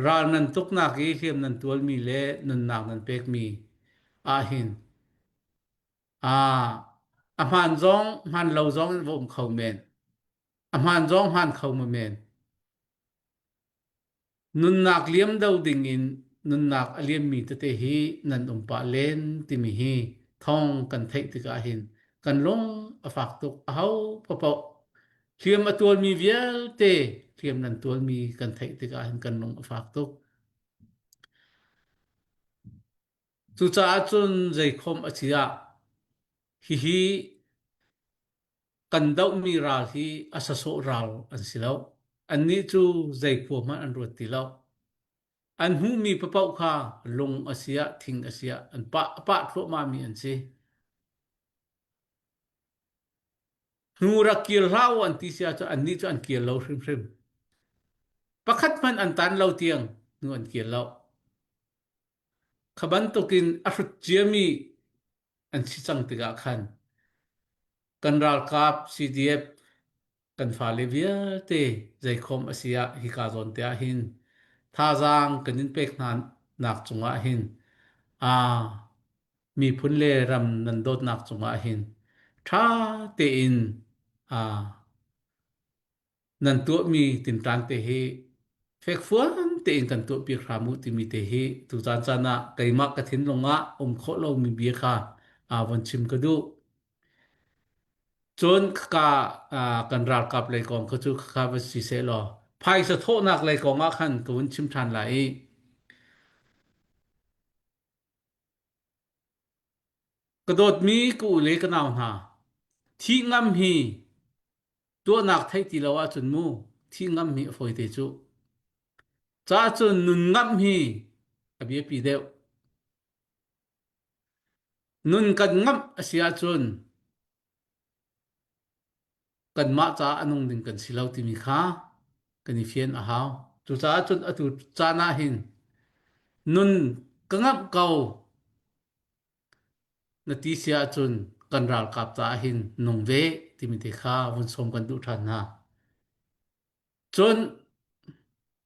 ral nan tuknak i hliam nan tualmi le nunnak nan pekmi ahhin aa a hmaan zong hmaan lo zong in va um kho men. A hmaan zong hmaan kho ma men. Nunnak liam do dingin nunnak a liammi tete hi nan um pah len timi hi thawng kan theih tikah hin kan lung a fak tuk. Aho paohpaoh hliam a tualmi vialte hliam nan tualmi kan theih tikah hin kan lung a fak tuk. Cucaah cun zeikhom a si ah hihi Kan dohmi ral hi a sasawh ral an si lo. Annih cu zei khua hmanh an ruat ti lo. An hmuhmi paoh kha lung a si ah thing a si ah an pah a pah thluahmahmi an si. Hnu rak kir hlah u an ti si ahcun annih cu an kir lo hrimhrim. Pakhat hmanh an tan lo tiang hnu an kir lo. Kha bantukin a hrut ciami an si cang tikah khan kan ralkap CDF kan fale vialte zeikhom a si ah hika zawn te ah hin thazaang kan in pek hna. nak cungah hin aa miphun le ram nan dawtnak cungah hin ṭha tein aa nan tuahmi tinṭan te hi fekfuan tein kan tuahpiak hram u timi te hi tuzaan caan ah keimah ka thinlung ah um khawh lomi bia kha aa von chim ka duh. Cun khaka kan ralkap lei kong kha cu khaka va si seh law phaisa thawhnak lei kong ah khan ka vun chim ṭhan lai i ka dawtmi ka u le ka nau hna thih ngam hi tuahnak theih ti lo ahcun mu thih ngam hi a fawi te cu. Caah cun nun ngamh hi a biapi deuh. Nun kan ngamh a si ahcun kanmah caah a nung ding kan si lo timi kha kan i fian a hau. Cucaah cun atu caan ah hin nun ka ngamh ko na ti si ahcun kan ralkap caah hin nung ve timi te kha vun sawm kan duh ṭhan hna. Cun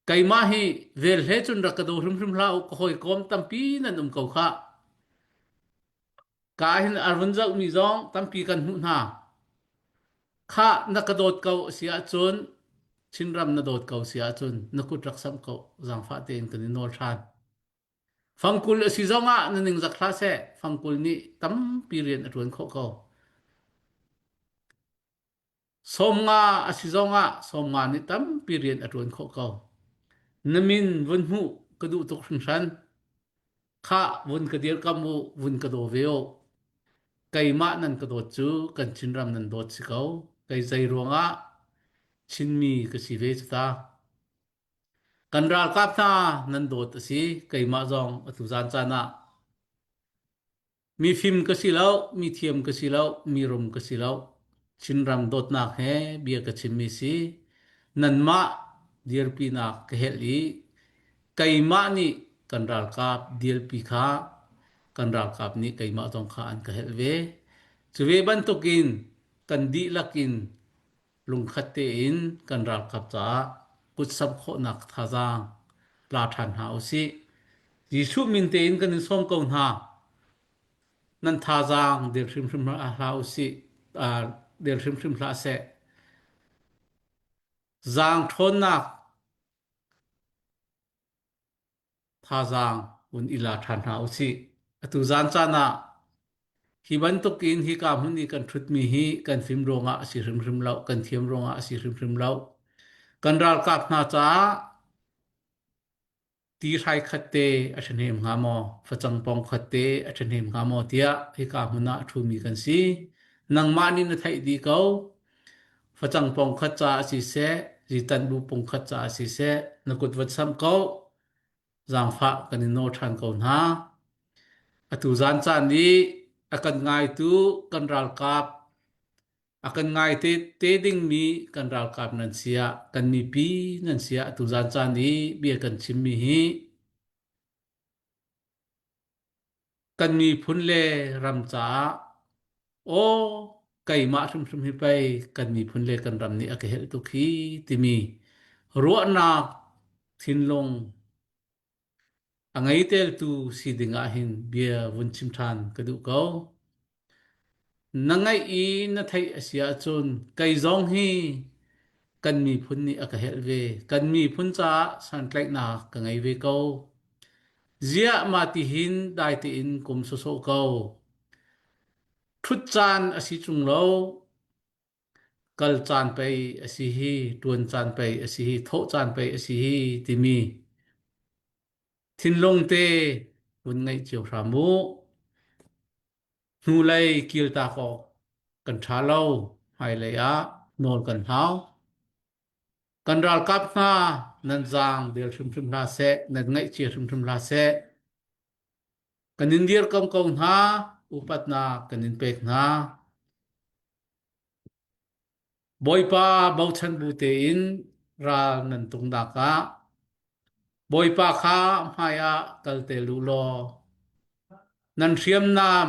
keimah hi vel he cun rak ka daw hrimhrim hlah u ka hawikom tampi nan um ko khah. Ka hin a run zohmi zong tampi kan hmuh hna. Khah na ka dawt ko a si ahcun Chinram na dawt ko si ahcun na kut rak samh ko zaangfah tein kan i nawl ṭhan. Fangkul a si zongah na ningzak hlah seh fangkul nih tampi rian a ṭuan khawh ko. 50 a si zongah 50 nih tampi rian a ṭuan khawh ko. Na min vun hmuh ka duh tuk hringhran. Khah vun ka dirkamh u, vun ka daw ve u. Keimah nan ka dawt cu kan Chinram nan dawt si ko. Kei zei ruangah Chinmi ka si ve cu ta. Kan ralkap hna nan dawt a si, keimah zong atu zan caan ah Mifim ka si lo, mithiam ka si lo, mirum ka si lo. Chinram dawtnak he bia ka chimmi si. Nanmah dirpinak ka helh i keimah nih kan ralkap dirpi kha kan ralkap nih keimah zong kha an ka helh ve. Cu ve bantukin kan dihlak in lungkhat tein kan ralkap caah kutsamh khawhnak thazaang la ṭhan hna usih. Jesuh min tein kan in sawm ko hna. Nan thazaang dir hrimhrim hlah usih, dir hrimhrim hlah seh. Zaang ṭhawnnak thazaang vun i la ṭhan hna usih. Atu zan caan ah hi bantuk in hika hmun i kan ṭhutmi hi kan fim ruangah a si hrimhrim lo, kan thiam ruangah a si hrimhrim lo. Kan ralkap hna caah ti hrai khat te a ṭhahnem hnga maw, facang pong khat te a ṭhahnem hnga maw tiah hika hmun ah a ṭhumi kan si. Nangmah nih na theih dih ko. Facang pong khat caah siseh, zitan bu pung khat caah siseh, na kut va samh ko. Zaangfah kan in nawl ṭhan ko hna. Atu zan caan i a kan ngaitu kan ralkap a kan ngai te, te dingmi kan ralkap nan si ah kan mipi nan si ah atu zan caan i bia kan chimmi hi kan miphun le ram caah aw keimah hrimhrim hi pei kan miphun le kan ram nih a ka helh tuk hi timi ruahnak thinlung a ngei teltu si ding ah hin bia vun chim ṭhan ka duh ko. Na ngaih i na theih a si ahcun kei zong hi kan miphun nih a ka helh ve. Kan miphun caah santlaihnak ka ngei ve ko. Ziah mah ti hin dai tein kum sawsawh ko. Ṭhut caan a si ṭung lo. Kal caan pei a si hi, ṭuan caan pei a si hi, thawh caan pei a si hi timi thinlung te vun ngeih cio hram u. Hnulei kiltak awk kan ṭha lo, hmailei ah nawl kan hau. Kan ralkap hna nan zaang del hrimhrim hlah seh, nan ngaihchia hrimhrim hlah seh. Kan in dirkamh ko hna, upatnak kan in pek hna. Bawipa bochan bu tein ral nan tungnak ah Bawipa kha hmaiah kal te u law nan hriamnam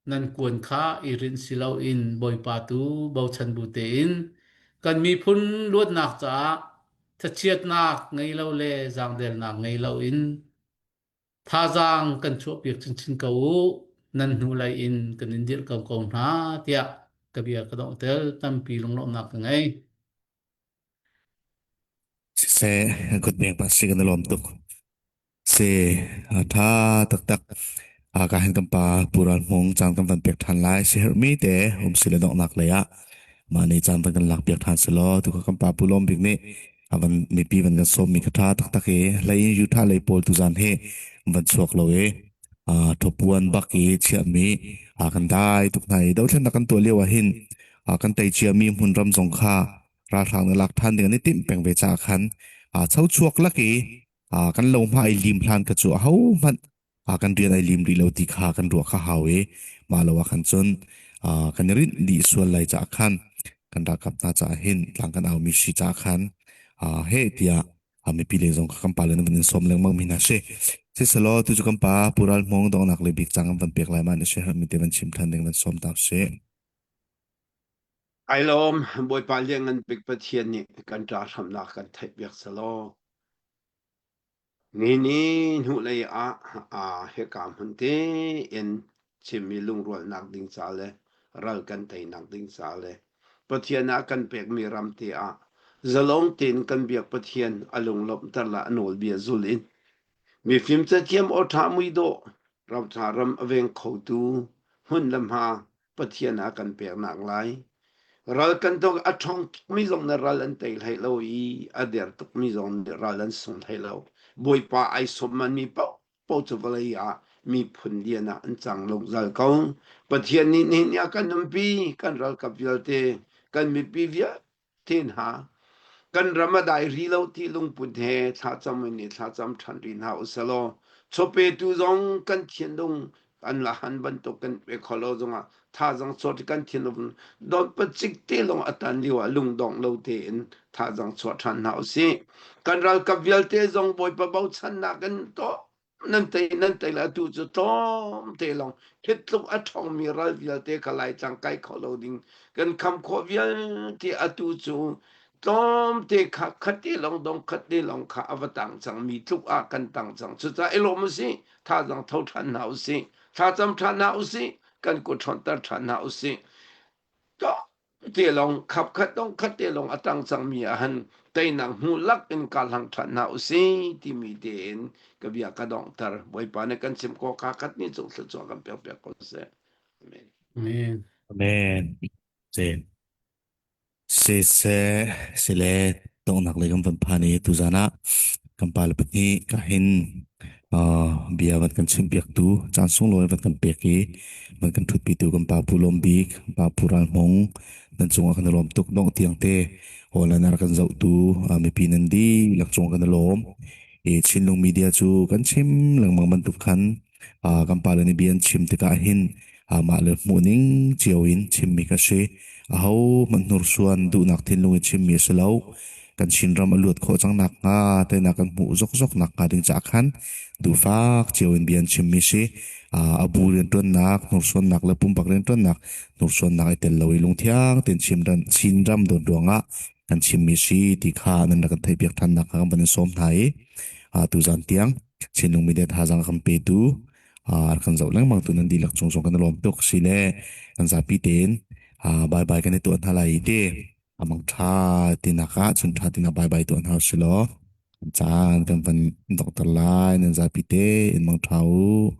nan kuan kha i rinh si loin Bawipa tu bochan bu tein kan miphun luatnak caah thachiatnak ngei lo le zaangdelnak ngei loin. Thazaang kan chuahpiak chinchin ko u. Nan hnulei in kan in dirh ko ko hna tiah ka bia ka donghter. Tampi lunglawmhnak ka ngei. Siseh, kutbeng pa si kan i lawm tuk. Si, a ṭha taktak. A ka hin kan pa Pu Ral Hmung caan kan van pek ṭhan lai. Si herhmi te um si le donghnak lei ah mah nih caan van kan lak piak ṭhan si law tu kan pa Pu Lawm Bik nih a van mipi van kan sawmmi kha ṭha taktak i hlei in Utah lei pawl tuzan hi van chuak lo i ṭhopuan bak i chiahmi kan dai tuk hna i dothlennak kan tuah lio ah hin kan tei ciami hmunram zong kha ralhrang nih lak ṭhan ding an i timh peng ve caah khan cho chuak lak i kan lo hma i lim hlan ka cu ahohmanh kan rian ai lim rih lo ti kha kan ruah kha hau i mah lo ah khan cun kan i rinh dih sual lai caah khan kan ralkap hna caah hin tlang kan aumi si caah khan heh tiah mipi lei zong kha kan pa le nan van in sawm lengmang mi hna si siselaw tu cu kan pa Pu Ral Hmung donghnak le bik cang kan van pek lai ma na si herhmi te van chim than ding van sawm ta si. Ai lawm Bawipa lianngan bik Pathian nih kan ṭa hramnak kan theih piak selaw. Nini hnulei ah aa hika hmun tein Chinmi lungrualnak ding ca le ral kan teinak ding ca le Pathian ah kan pekmi ram te ah zalong tein kan biak Pathian a lunglawmhter le a nawlbia zul in mifim cathiam aw ṭha muidawh ramṭha ram a veng khotu hmun le hma Pathian ah kan peknak lai. Ral kan tong a ṭhawng tukmi zong nih ral an tei hlei lo i a der tukmi zong nih ral an sung hlei lo. Bawipa ai sawmmanmi paoh paoh cu vawlei ah miphun lian ah an cang zungzal ko. Pathian nih nihin a kan umpi, kan ralkap vialte, kan mipi vialte te hna kan ram a dai ri lo ti lungput he thlacam in i thlacam ṭhan rih hna usalaw chawpetu zong kan thinlung an lahan bantuk kan pe kho lo zongah thazang chuah kan thinlung dawt pacik te lawng a tan lio ah lungdong lo tein thazang chuah ṭhan hna usih kan ralkap vialte zong Bawipa bochannak in to nan tei nan tei le atu cu tlawm te lawng hitluk a ṭhawngmi ral vialte kha Laitlang kai kho lo ding kan kham khawh vialte atu cu tlawm te kha khat te lawng dong khat te lawng kha a va tang cangmi tluk ah kan tang cang cucaah i lawm usih thazaang tho ṭhan hna usih thlacam ṭhan hna usih kan kut ṭhawnter ṭhan hna usih te lawng khap khat dong khat te lawng a tang cangmi ah han teinak hmu lak in ka hlang ṭhan hna usih timi tein ka bia ka donghter Bawipa nih kan chim ko kha khat ni cung thluachuah kan pek piak ko seh Amen. Amen. Amen. Amen. Siseh, sile donghnak lei kan van phan i tuzan ah kan pale pahnih ka hin uh, bia van kan chimpiaktu caan sunglawi van kan pek i van kan ṭhutpitu kan pa Pu Lawm Bik, pa Pu Ral Hmung nan cungah kan i lawm tuk dongh tiang te hawlan a rak kan zohtu uh, mipi nan dihlak cungah kan i lawm. I Chinlung media cu kan chim lengmang bantuk khan Uh, kan pale nih bia an chim tikah hin uh, mah le hmuhning cio in chimmi ka si. Aho hmanh hnursuan duhnak thinlung in chimmi a si lo. Kan Chinram a luat khawh cang nakhnga teinak kan hmuh zokzok nakhnga ding caah khan duhfak cio in bia an chimmi si. Uh, a bu rianṭuannak, hnursuannak le pumpak rianṭuannak hnursuannak ai tel lo i lungthiang tein Chinram, Chinram dawt ruangah kan chimmi si ti kha nan rak kan theihpiak ṭhan nakhnga kan van in sawm hna i uh, tuzan tiang Chinlung media thazaang kan petu uh, kan zoh lengmang tu nan dihlak cung zong kan i lawm tuk si le kan zapi tein uh, bye bye kan i tuah hna lai ti amang ṭha tinak ah chun ṭha tinak bye bye tuah hna usih law caan kan van doktor lai nan zapi te in mang ṭha u.